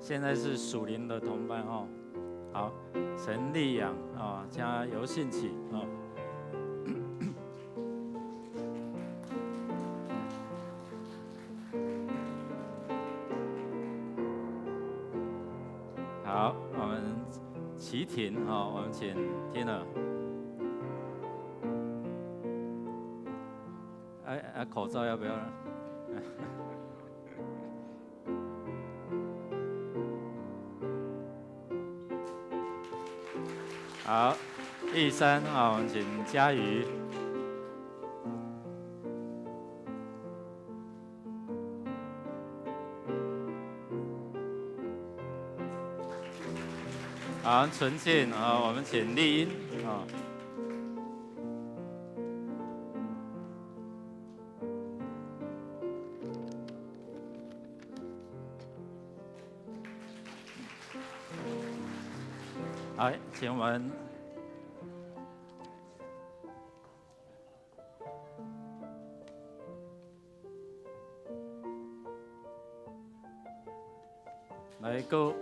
現在是屬靈的同伴哦，好，陳立陽啊，加尤信啟啊，好，我們齊婷啊，我們請聽了，哎哎，口罩要不要了？好，玉山啊，我們請嘉瑜。好，純淨啊，我們請麗英啊。好，請我們來個。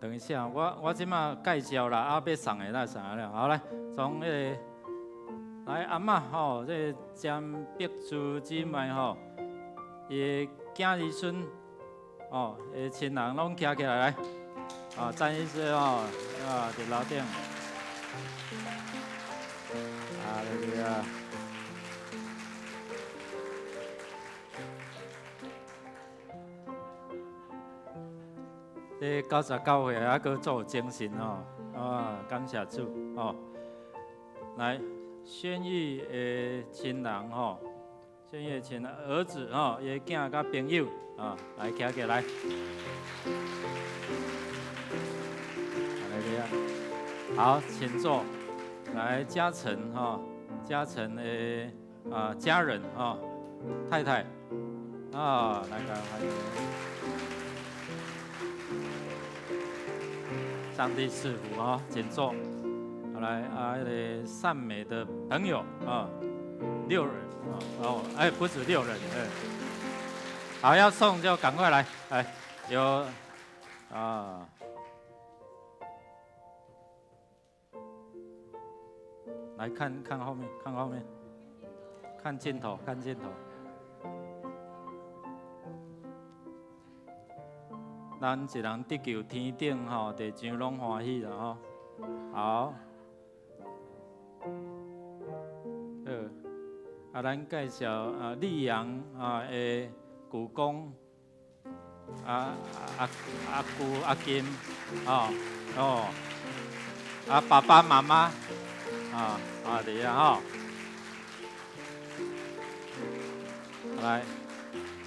等一下，我這馬介紹啦，啊，欲送的咱送了。好來，從彼个來阿嬤吼，這個江碧珠姊妹吼，伊的囝兒孫。哦，伊親人攏徛起來來，啊，詹醫師哦，啊，佇樓頂，啊，對啊。這99歲還閣足有精神哦，啊，感謝主哦。來，宣玉的親人吼，宣玉的親人兒子吼，伊的囝佮朋友。啊，來徛起來，來這樣，好，請坐。來，嘉誠哈，嘉誠的啊家人哈，太太啊，來個歡迎。上帝賜福啊，請坐。來啊，彼个善美的朋友啊，六人啊，哦，哎，不止六人，哎，好，要送就趕快來，來，有啊，來看看後面，看後面，看鏡頭，看鏡頭。咱一人得救天頂吼，地上攏歡喜啦吼。好，好，啊，咱介紹啊，麗陽啊的舅公，啊阿阿姑阿金，哦哦，啊爸爸媽媽，啊啊佇遐吼，來，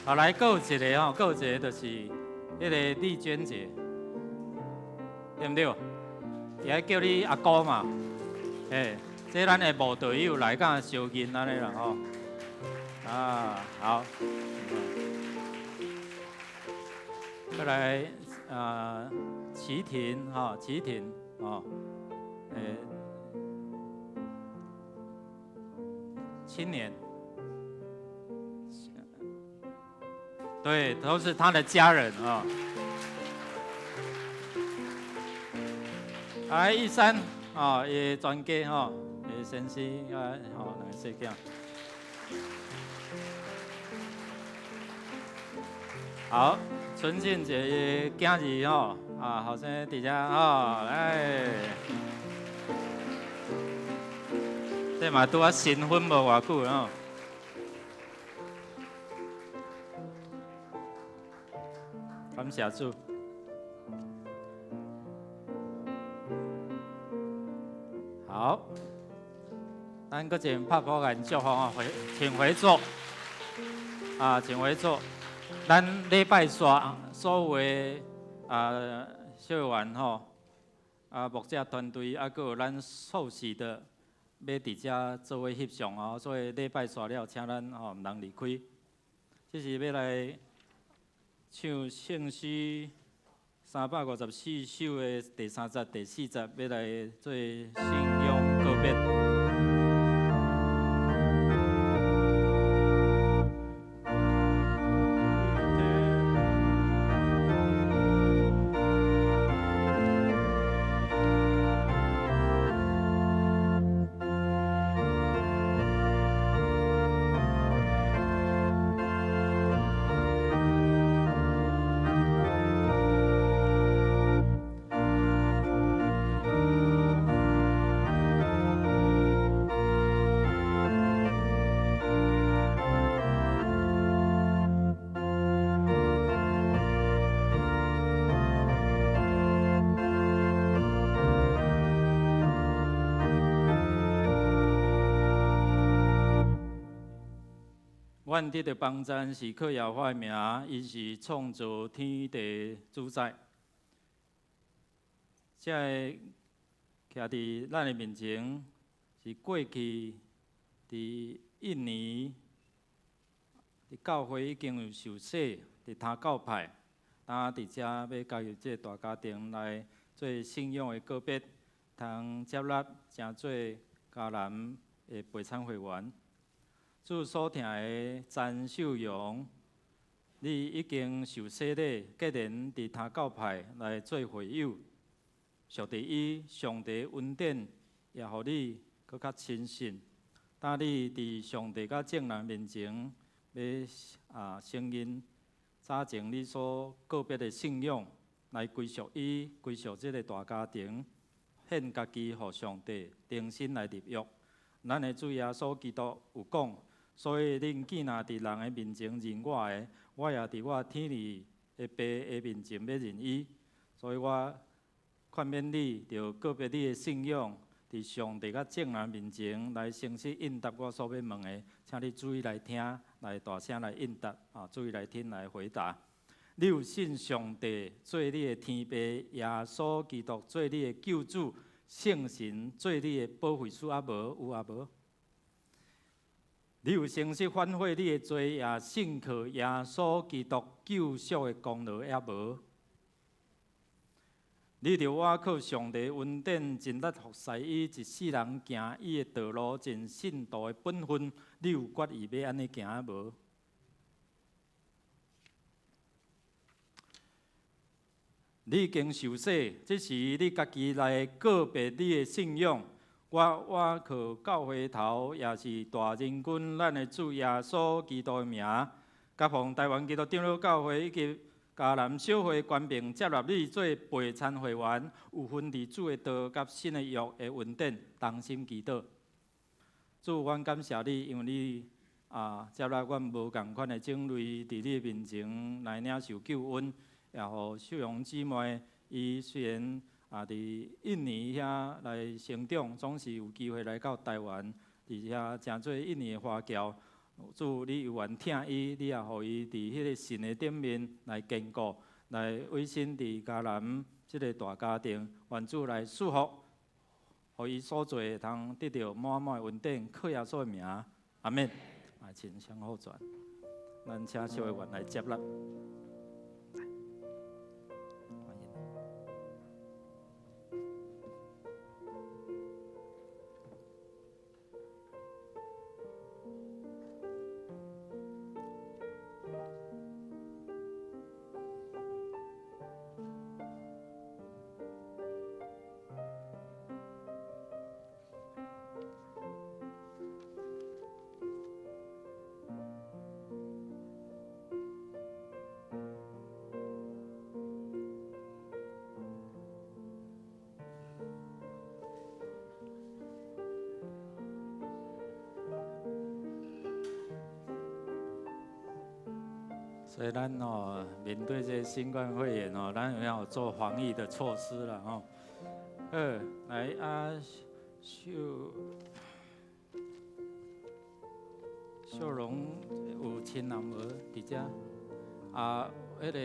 好來，閣有一个吼，閣有一个就是。彼个麗娟姐，對毋對？伊愛叫你阿姑嘛，嘿，這咱的無隊友來甲相認按呢啦吼。啊，好。閣來啊，齊婷吼，齊婷吼，欸，青年。對，都是他的家人啊。來，一三啊，伊全家吼，伊先生啊，吼兩個細囝。好，純慶姐的囝兒吼，啊，後生佇遮吼，來，這嘛拄仔新婚無偌久吼。感謝主。好，咱閣一遍拍鼓來祝福啊，回，請回座。啊，請回座。咱禮拜四所有的啊小員吼，啊牧者團隊啊，閣有咱受洗的，欲佇遮做伙翕相哦，所以禮拜煞了，請咱吼毋通離開。這是欲來唱聖詩354首的第三節、第四節，欲來做信仰告別。阮得著幫贊是靠耶和華的名，伊是創造天地主宰。這個徛佇咱的面前，是過去佇印尼佇教會已經有受洗，佇他教派，當佇遮欲加入這個大家庭來做信仰的告別，通接納成做迦南的陪餐會員。主所疼的詹秀榮，你已經受洗禮，既然佇他教派來做會友，上帝以上帝恩典，也予你閣較親信。當你佇上帝佮眾人面前，欲啊承認早前你所告別的信仰，來歸屬伊，歸屬這个大家庭，獻家己予上帝，重新來立約。咱的主耶穌基督有講。所以恁囝若佇人的面前認我的，我也佇我天裡的爸的面前欲認伊。所以我勸勉你，著告別你的信仰，佇上帝佮眾人面前來誠實應答我所欲問的，請你注意來聽，來大聲來應答，啊，注意來聽來回答。你有信上帝做你的天父，耶穌基督做你的救主，聖神做你的保惠師，抑無？有抑無？你有誠實反悔你的罪，也信靠耶穌基督救贖的功勞，抑無？你著倚靠上帝恩典，盡力服侍伊，一世人行伊的道路，盡信徒的本分。你有決意欲按呢行無？你已經受洗，這時你家己來告別你的信仰。我倚靠教會頭，也是大仁君，咱的主耶穌基督的名，佮奉臺灣基督長老教會以及嘉南小會權柄接納你做陪餐會員，有份佇主的道佮新的約的恩典，同心祈禱。主，阮感謝你，因為你接納阮無仝款的種類，佇你的面前來領受救恩，也予秀榮姊妹，伊雖然佇印尼遐來成長，總是有機會來到臺灣，佇遐成做印尼的華僑。主，你猶原疼伊，你也予伊佇彼个神的頂面來堅固，來委身佇嘉南這个大家庭，願主來祝福，予伊所做會通得著滿滿的恩典，靠耶穌的名，阿們。來，請向後轉，咱請小會員來接納。所以咱哦，面對這新冠肺炎哦，咱要做防疫的措施啦吼。好，來啊，秀秀榮有親人無？佇遮啊，彼个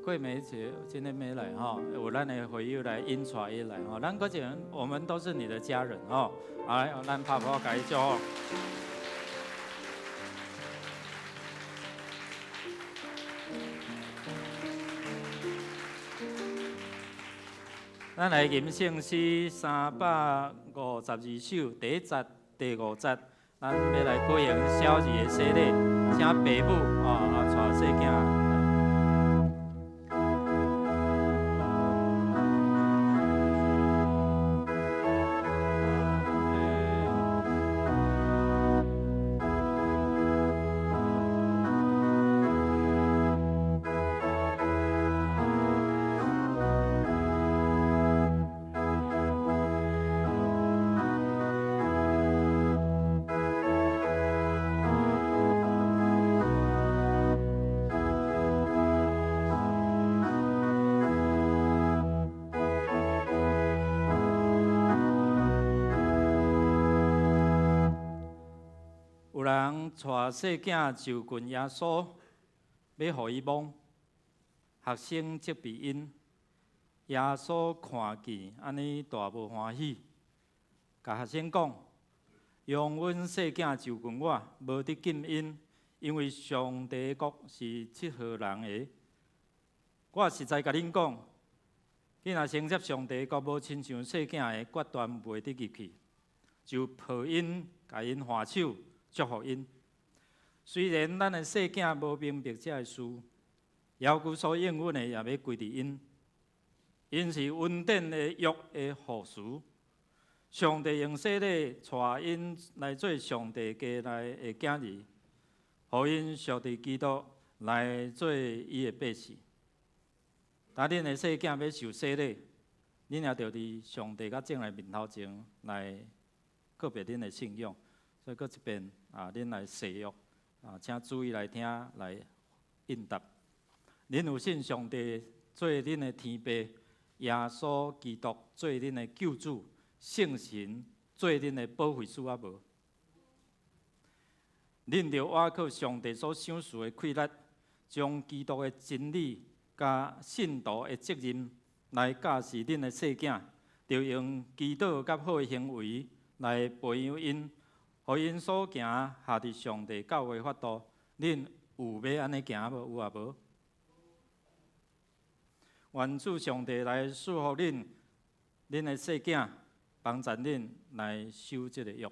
桂梅姐今天沒來吼，有咱的會友來引帶伊來吼。咱閣一個，我們都是你的家人吼。來，咱拍鼓共伊祝福。咱來吟聖詩352首，第一節、第五節，咱欲來舉行小兒的洗禮，請爸母帶細囝。有人帶細囝就近耶穌，欲予伊摸，學生責備𪜶。耶穌看見按呢大無歡喜，共學生講：容阮細囝就近我，無得禁𪜶，因為上帝的國是這號人的。我實在共恁講，你若承接上帝的國，無親像細囝的，決斷袂得入去。就抱𪜶，共𪜶挽手，祝福𪜶。雖然咱的細囝無明白這个事，猶舊所應允的也欲歸佇𪜶。𪜶是恩典的約的護持，上帝用洗禮帶𪜶來做上帝家內的囝兒，予𪜶屬佇基督來做伊的百姓。當恁的細囝欲受洗禮，恁也著佇上帝佮眾人面頭前來告別恁的信仰。所以，閣一遍啊，恁來誓約啊，請注意來聽，來應答。恁有信上帝做恁的天父，耶穌基督做恁的救主，聖神做恁的保惠師啊無？恁著倚靠上帝所賞賜的氣力，將基督的真理佮信徒的責任來教示恁的細囝，著用祈禱佮好的行為來培養𪜶，予𪜶所行合佇上帝教會法度。恁有欲按呢行無？有啊無？愿主上帝來賜福恁，恁的細囝，幫助恁來守這个約。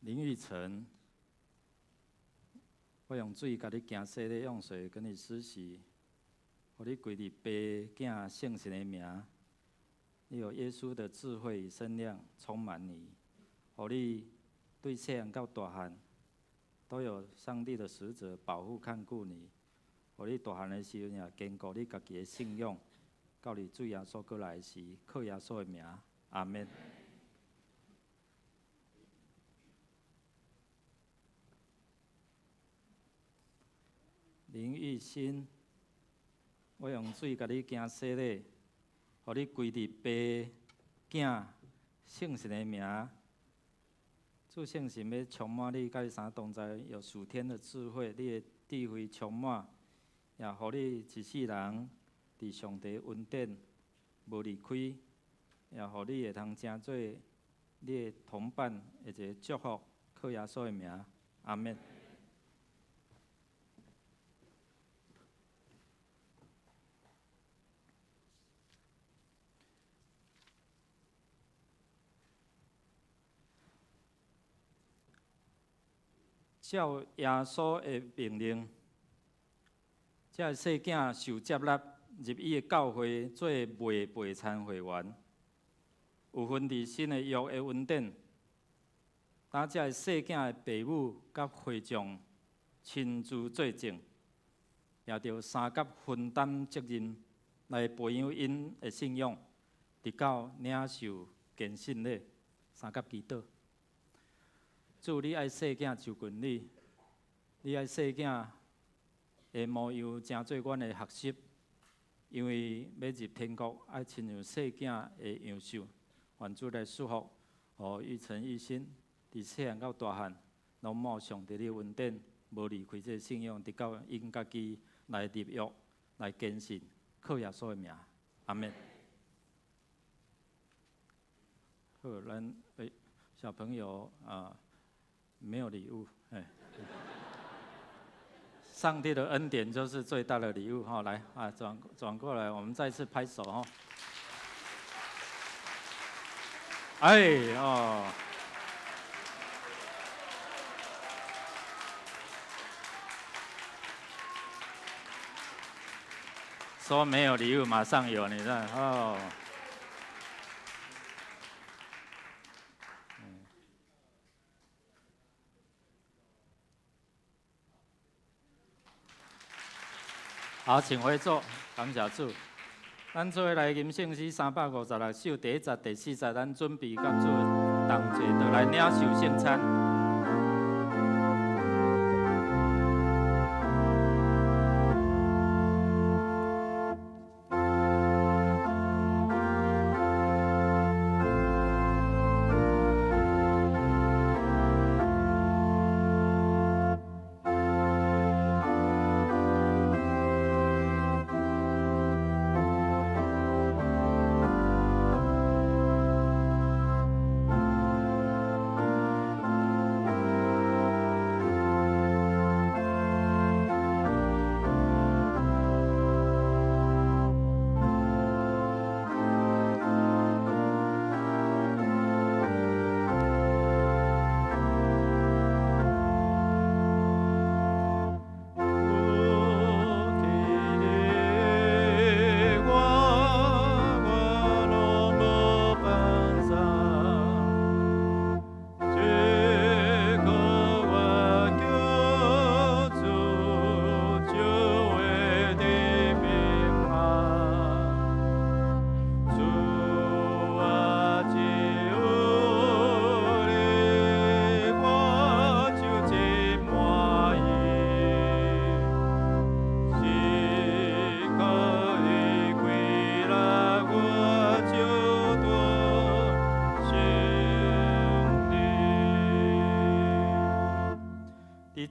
林玉成，我用水共你行洗禮，用水跟你施洗，予你歸入爸囝聖神的名，你有耶穌的智慧與身量充滿你，予你對細漢到大漢都有上帝的使者保護看顧你，予你大漢的時陣也堅固你家己的信仰，到你主耶穌閣來時，靠耶穌的名，阿們。林玉新，我用水共你行洗禮，予你歸入爸囝聖神的名。主聖神欲充滿你，佮你三同在，有屬天的智慧，你的智慧充滿，也予你一世人佇上帝恩典無離開，也予你會通成做你的同伴的一个祝福，靠耶穌的名，阿們。照耶穌的命令，這个細囝受接納入伊的教會做袂陪餐會員，有份佇新的約的恩典。當這个細囝的爸母佮會眾親自做證，也著相佮分擔責任來培養𪜶的信仰，直到領受堅信禮，相佮祈禱。主，你愛細囝就近你，你愛細囝的模樣，成做阮的學習，因為欲入天國，愛親像細囝的樣式。願主來祝福，予玉成、玉心，佇細漢到大漢，攏蒙上帝的恩典，無離開這个信仰，直到𪜶家己來立約，來堅信，靠耶穌的名，阿們。好，咱小朋友啊。沒有禮物，哎，上帝的恩典就是最大的禮物，哈，來啊，轉轉過來，我們再次拍手，哈，哎哦，說沒有禮物，馬上有，你看，哦。好，請回座，感謝主。咱做伙來吟聖詩356首，第一節、第四節，咱準備佮主同齊倒來領受聖餐。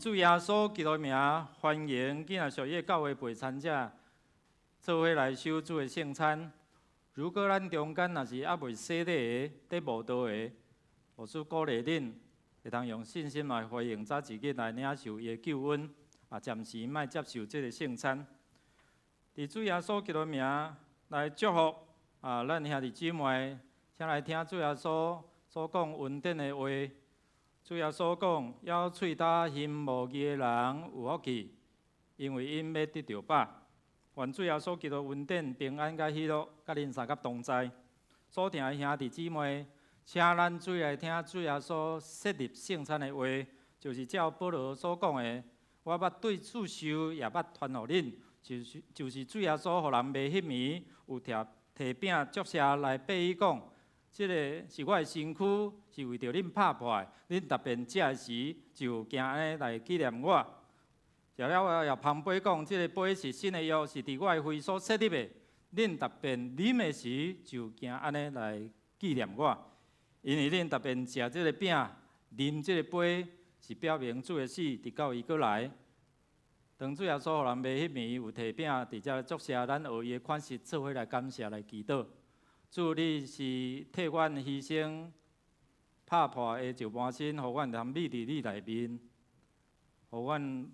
主耶穌基督名，歡迎囝仔屬伊的教會陪餐者，做伙來守主的聖餐，如果咱中間若是猶未洗禮的、得慕道的，牧師鼓勵恁會當用信心來回應，早一日來領受伊的救恩，啊，暫時莫接受這个聖餐。佇主耶穌基督名來祝福啊，咱兄弟姊妹，請來聽主耶穌所講恩典的話。主耶穌講：枵喙焦行無義的人有福氣，因為𪜶欲得著飽。願主耶穌基督恩典、平安佮喜樂，佮恁三佮同在。所疼的兄弟姊妹，請咱做來聽主耶穌設立聖餐的話，就是照保羅所講的：我捌對主受，也捌傳予恁，就是主耶穌予人賣彼暝，有提提餅祝謝來擘伊講：這个是我的身軀，是為著恁拍破的。恁逐遍食的時，就行按呢來紀念我。食了後，也捧杯講：這个杯是新的約，是佇我的血所設立的。恁逐遍啉的時，就行按呢來紀念我。因為恁逐遍食這个餅、啉這个杯，是表明主的死，直到伊閣來。當主耶穌予人賣彼暝，有提餅佇遮祝謝，咱學伊的款式，做伙來感謝來祈禱。主，你是替阮犧牲、拍破的石磨身，予阮通覕佇你內面，予阮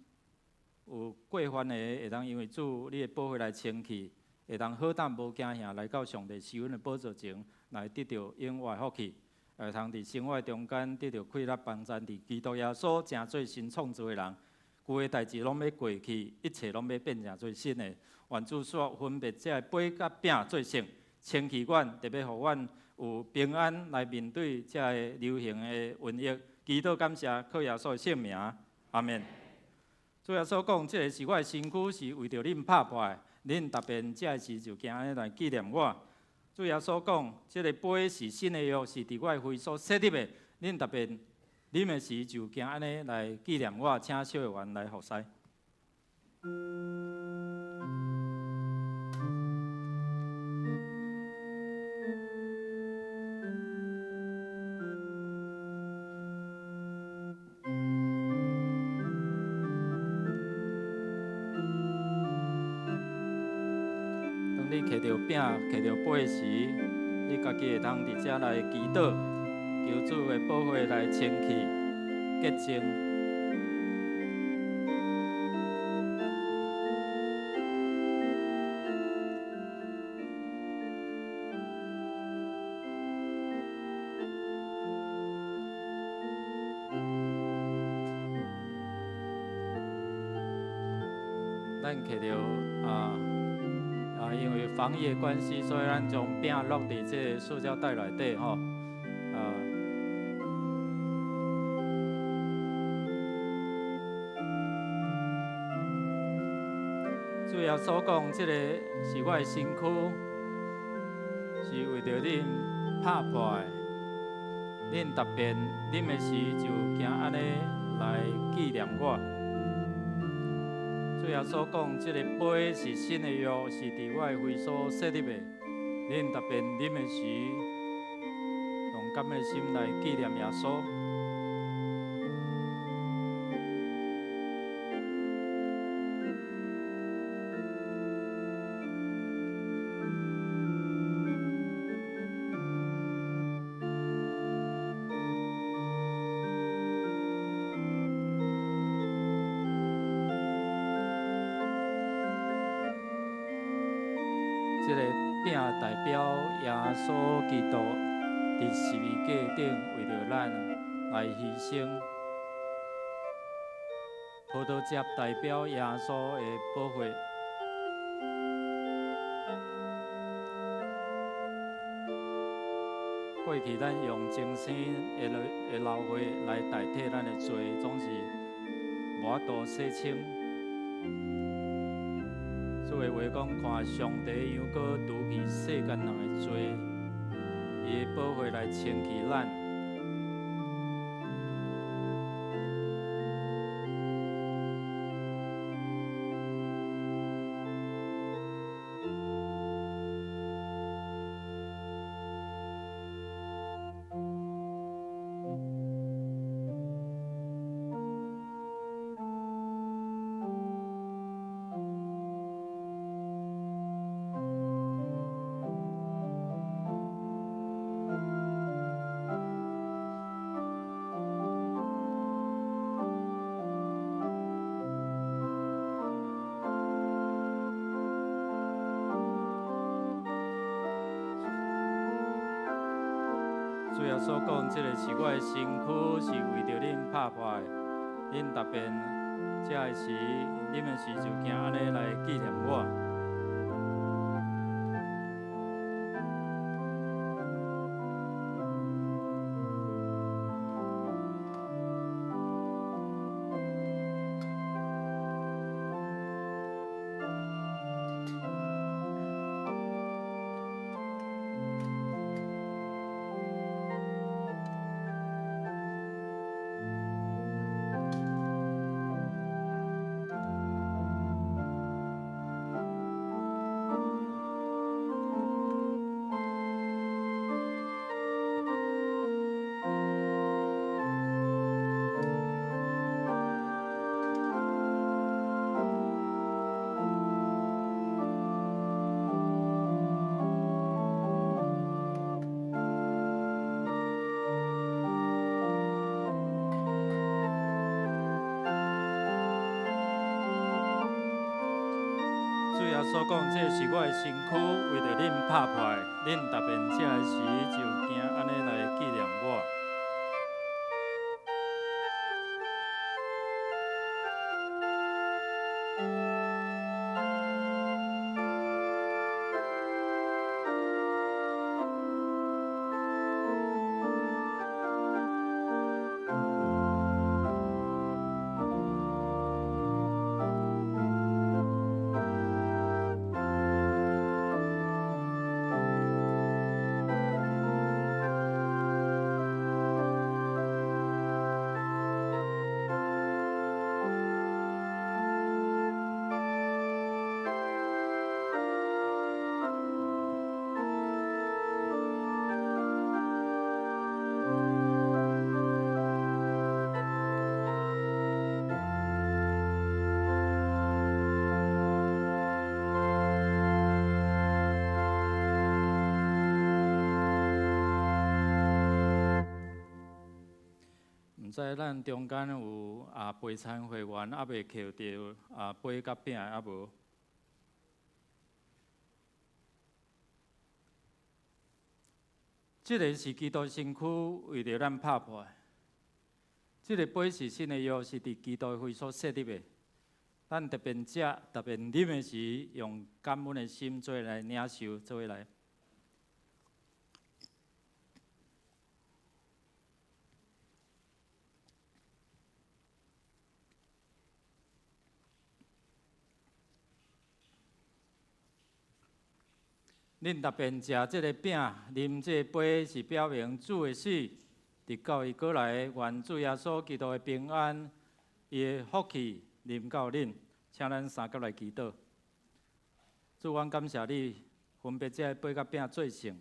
有過犯的，會當因為主你的寶血來清去，會當好膽無驚嚇來到上帝施恩的寶座前，來得著永活的福氣，會通佇生活中間得著氣力幫贊，佇基督耶穌成做新創造的人，舊的代誌攏欲過去，一切攏欲變成做新的。願主所分別這个杯佮餅做聖，清去阮，特別予阮有平安來面對這个流行的瘟疫。祈禱感謝，靠耶穌的聖名，阿們。主耶穌講：這个是我的身軀，是為著恁拍破的。恁逐遍食的時，就行按呢來紀念我。主耶穌講：這个杯是新的約，是佇我的血所設立的。恁逐遍啉的時，就行按呢來紀念我。請小會員來服侍。當你提著餅、提著杯時，你家己會當佇遮來祈禱，求主的寶血來清去、潔淨。咱提著啊。啊，因為防疫的關係，所以咱將餅落佇這个塑膠袋內底吼。啊，主耶穌講，這个是我的身軀，是為著恁拍破的。恁逐遍啉的時，就行按呢來紀念我。主耶穌講，這个杯是新的約，是佇我的血所設立的。恁逐遍啉的時，用感恩的心來紀念耶穌。這个餅代表耶穌基督佇十字架頂為著咱來犧牲，葡萄汁代表耶穌的寶血。過去咱用精神的流血來代替咱的罪，總是無法度洗清。主的話講，看上帝猶閣除去世間人的罪，伊的寶血來清去咱。主耶穌講，這个是我的身軀，是為著恁拍破的。恁逐遍食的時、啉的時，就行按呢來紀念我。主耶穌講，這是我的身軀，為著恁拍破的，恁逐遍食的時，就行按呢來紀念我。毋知咱中間有備餐會員猶未抾著杯佮餅的猶無？這个是基督身軀為著咱拍破的。這个杯是新的約，是佇基督的血所設立的。咱特別食、特別啉的時，用感恩的心做來領受，做來。恁逐遍食這个餅，啉這个杯，是表明主的死，直到伊閣來。願主耶穌基督的平安，伊的福氣臨到恁。請咱三甲來祈禱。主，阮感謝你，分別這个杯佮餅做聖，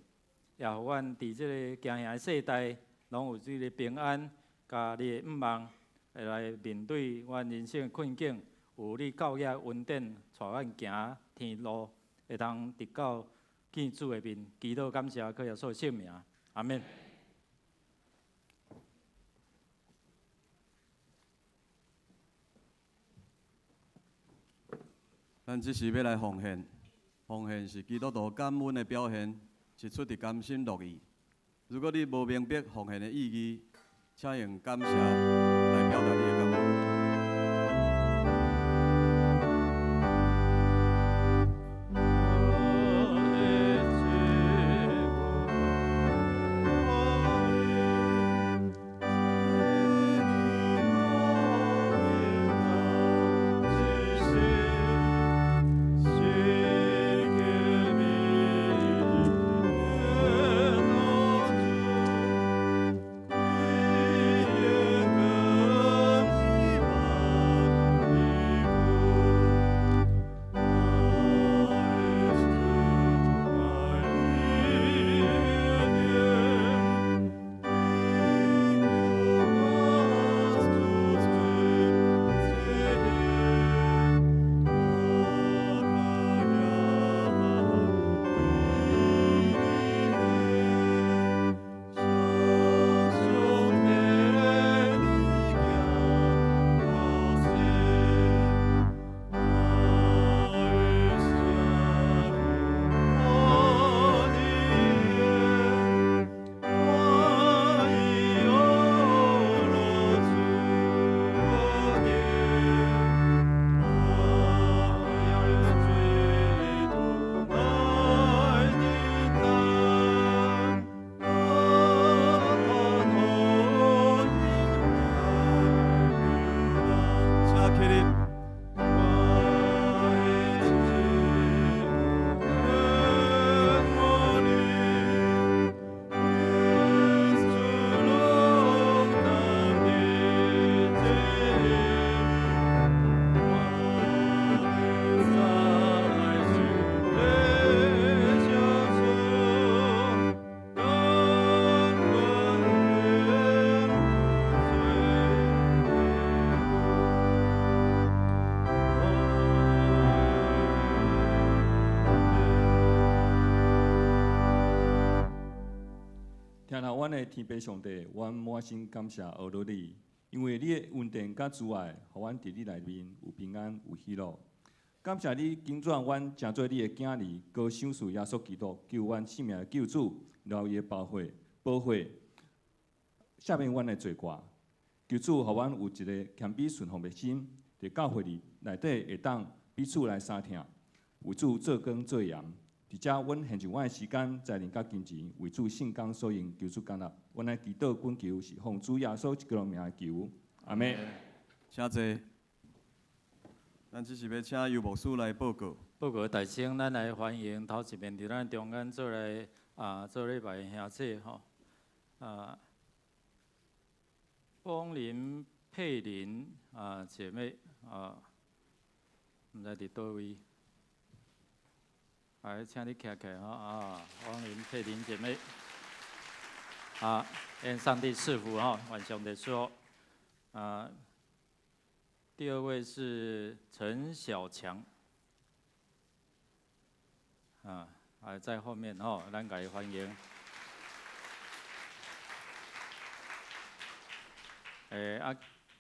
也予阮佇這个驚嚇的世代，攏有這个平安，佮你的向望，會來面對阮人生的困境，有你教育恩典，帶阮行天路，會當得到見主的面，祈禱感謝，靠耶穌聖名，阿們。咱這時欲來奉獻，奉獻是基督徒感恩的表現，是出自甘心樂意。如果你無明白奉獻的意義，請用感謝來表達你的感恩。Yeah. 疼惜阮的天父上帝，阮滿心感謝阿羅你，因為你的恩典佮慈愛，予阮佇你內面有平安有喜樂。感謝你揀選阮成做你的囝兒，閣賞賜耶穌基督救阮性命的救主，流伊的寶血，寶血赦免阮的罪過。求主予阮有一個謙卑順服的心，佇教會裡內底會當彼此來相疼，為主做光做鹽。佇遮，阮獻上阮的時間、才能佮金錢，為主聖工所用，求主感納。阮的祈禱懇求是奉主耶穌基督名來求，阿們。請坐。咱這是欲請游牧師來報告。報告大聲，咱來歡迎頭一遍佇咱中間做來做禮拜的兄姊吼啊，汪林佩玲姐妹啊，毋知佇佗位。來，請你徛起來吼啊，汪林佩玲姐妹，啊，願上帝賜福哈，願上帝賜福。啊，第二位是陳小強，啊，還在後面吼，咱共伊歡迎。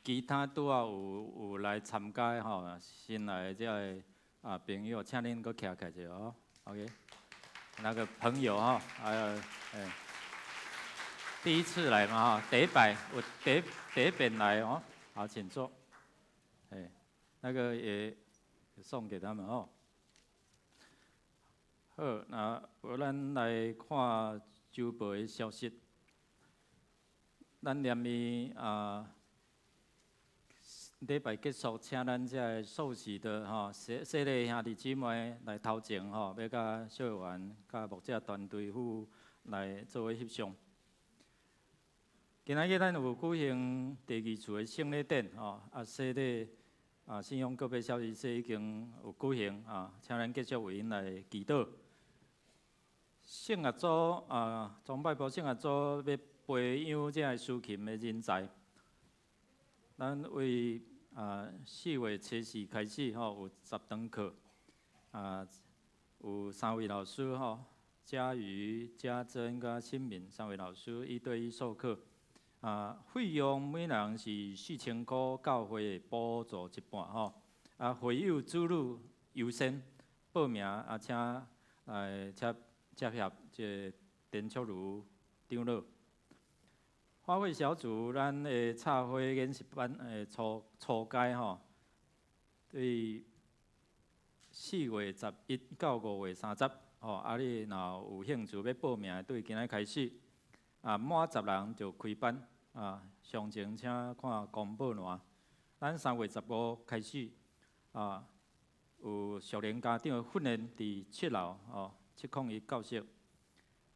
其他拄仔有來參加的吼，新來的這个朋友，請恁閣徛起來者哦。OK，那個朋友哈，還有第一次來嘛哈，第一擺有第一遍來哦，好，請坐。那個也送給他們哦。好，那咱來看週報的消息。咱連伊禮拜結束，請咱這个受洗的吼，洗禮兄弟姊妹來頭前吼，欲佮小會員、佮牧者團隊赴來做伙翕相。今仔日咱有舉行第二次的聖禮典吼，洗禮信仰告白小儀式已經有舉行啊，請咱繼續為𪜶來祈禱。聖樂組崇拜部聖樂組欲培養這个司琴的人才。咱為4月初4開始吼，有10堂課，有三位老師吼，嘉瑜、嘉珍佮新敏三位老師一對一授課。費用每人是4000箍，教會補助一半吼。會友子女優先報名請來接洽這個田卓如長老。花卉小組，咱的插花研習班的初階吼，對4月11到5月30吼，你若有興趣欲報名的，對今仔開始，滿10人就開班，詳情請看公布欄。咱3月15開始，有屬靈家長的訓練，佇7樓吼，701教室。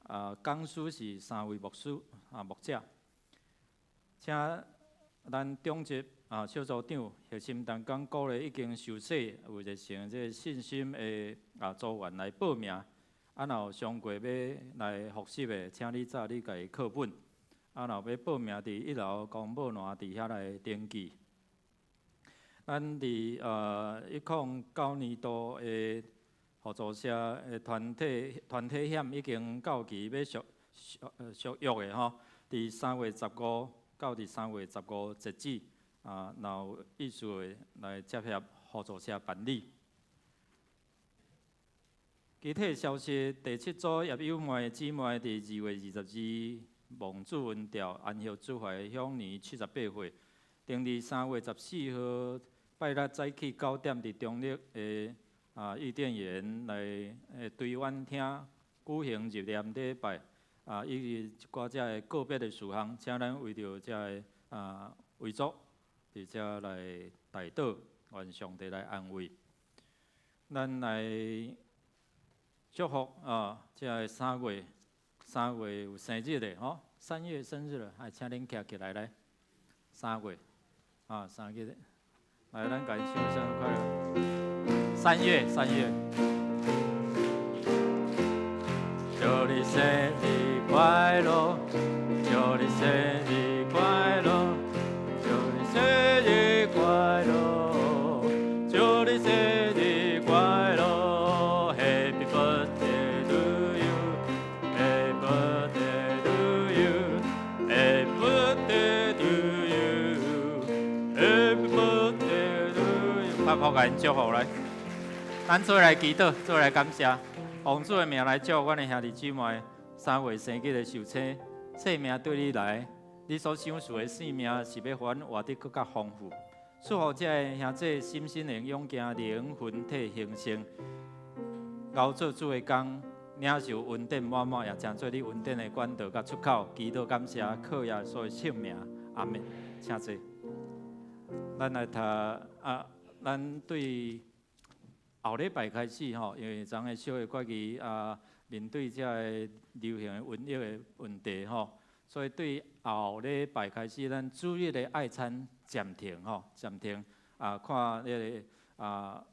講師是三位牧師牧者。請咱長執小組長核心同工鼓勵已經受洗有熱誠這个信心的組員來報名。若有上過欲來復習的，請你帶你家己課本。若有欲報名，佇1樓公布欄佇遐來登記。咱佇109年度的互助社的團體險已經到期，欲續約的吼，佇3月15到佇3月15截止，若有意思的來接洽互助社辦理。其他消息，第七組葉友妹姊妹佇2月22望主恩召安息主懷，享年78歲。定佇3月14號拜六早起9點，佇中壢的伊甸園來台灣廳舉行入殮禮拜，以及一寡這个告別的事項，請咱為著這个遺族佇遮來代禱，願上帝來安慰。咱來祝福這个三月有生日的吼，3月生日了，來請恁徛起來來，三月3月，來咱共伊唱生日快樂。三月，三月，祝你生日快樂，祝你生日快樂，祝你生日快樂，祝你生日快樂，Happy birthday to you，Happy birthday to you。好共𪜶祝福來。咱做來祈禱，做來感謝，奉主的名來祝福阮的兄弟姊妹，3月生日的壽星，生命對你來，你所賞賜的生命是欲予阮活得閣較豐富。祝福這个兄弟心身靈勇健，靈魂體興盛，熬做主的工，領受恩典滿滿，也成做你恩典的管道佮出口。祈禱感謝，靠耶穌的聖名，阿門。請坐。咱來讀啊，咱對後禮拜開始吼，因為昨昏小會決議啊，面對這个流行的瘟疫的問題吼，所以對後禮拜開始，咱主日的愛餐暫停吼，暫停啊，看彼个啊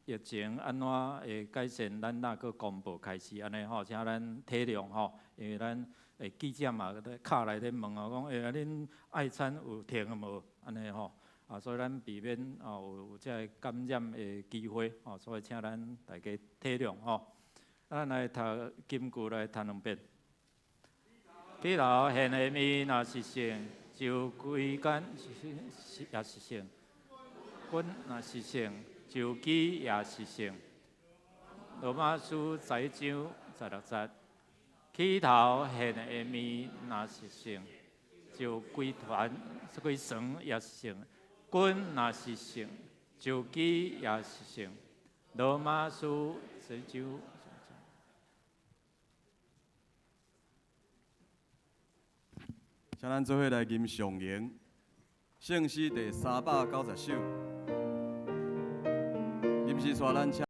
疫情按怎會改善，咱若閣公布開始按呢吼，請咱體諒吼，因為咱的記者嘛咧敲來咧問哦，講欸啊恁愛餐有停無？按呢吼。啊，所以咱避免啊有這个感染的機會，吼，所以請咱大家體諒吼。咱來讀金句來讀兩遍。起頭獻的物若是聖，就規間也是聖；棍若是聖，就機也是聖。羅馬書11章16節。起頭獻的物若是聖，就規團規船也是聖。棍若是聖，就機也是聖。羅馬書十章。請咱做伙來吟上榮聖詩第390首。吟詩帶咱請。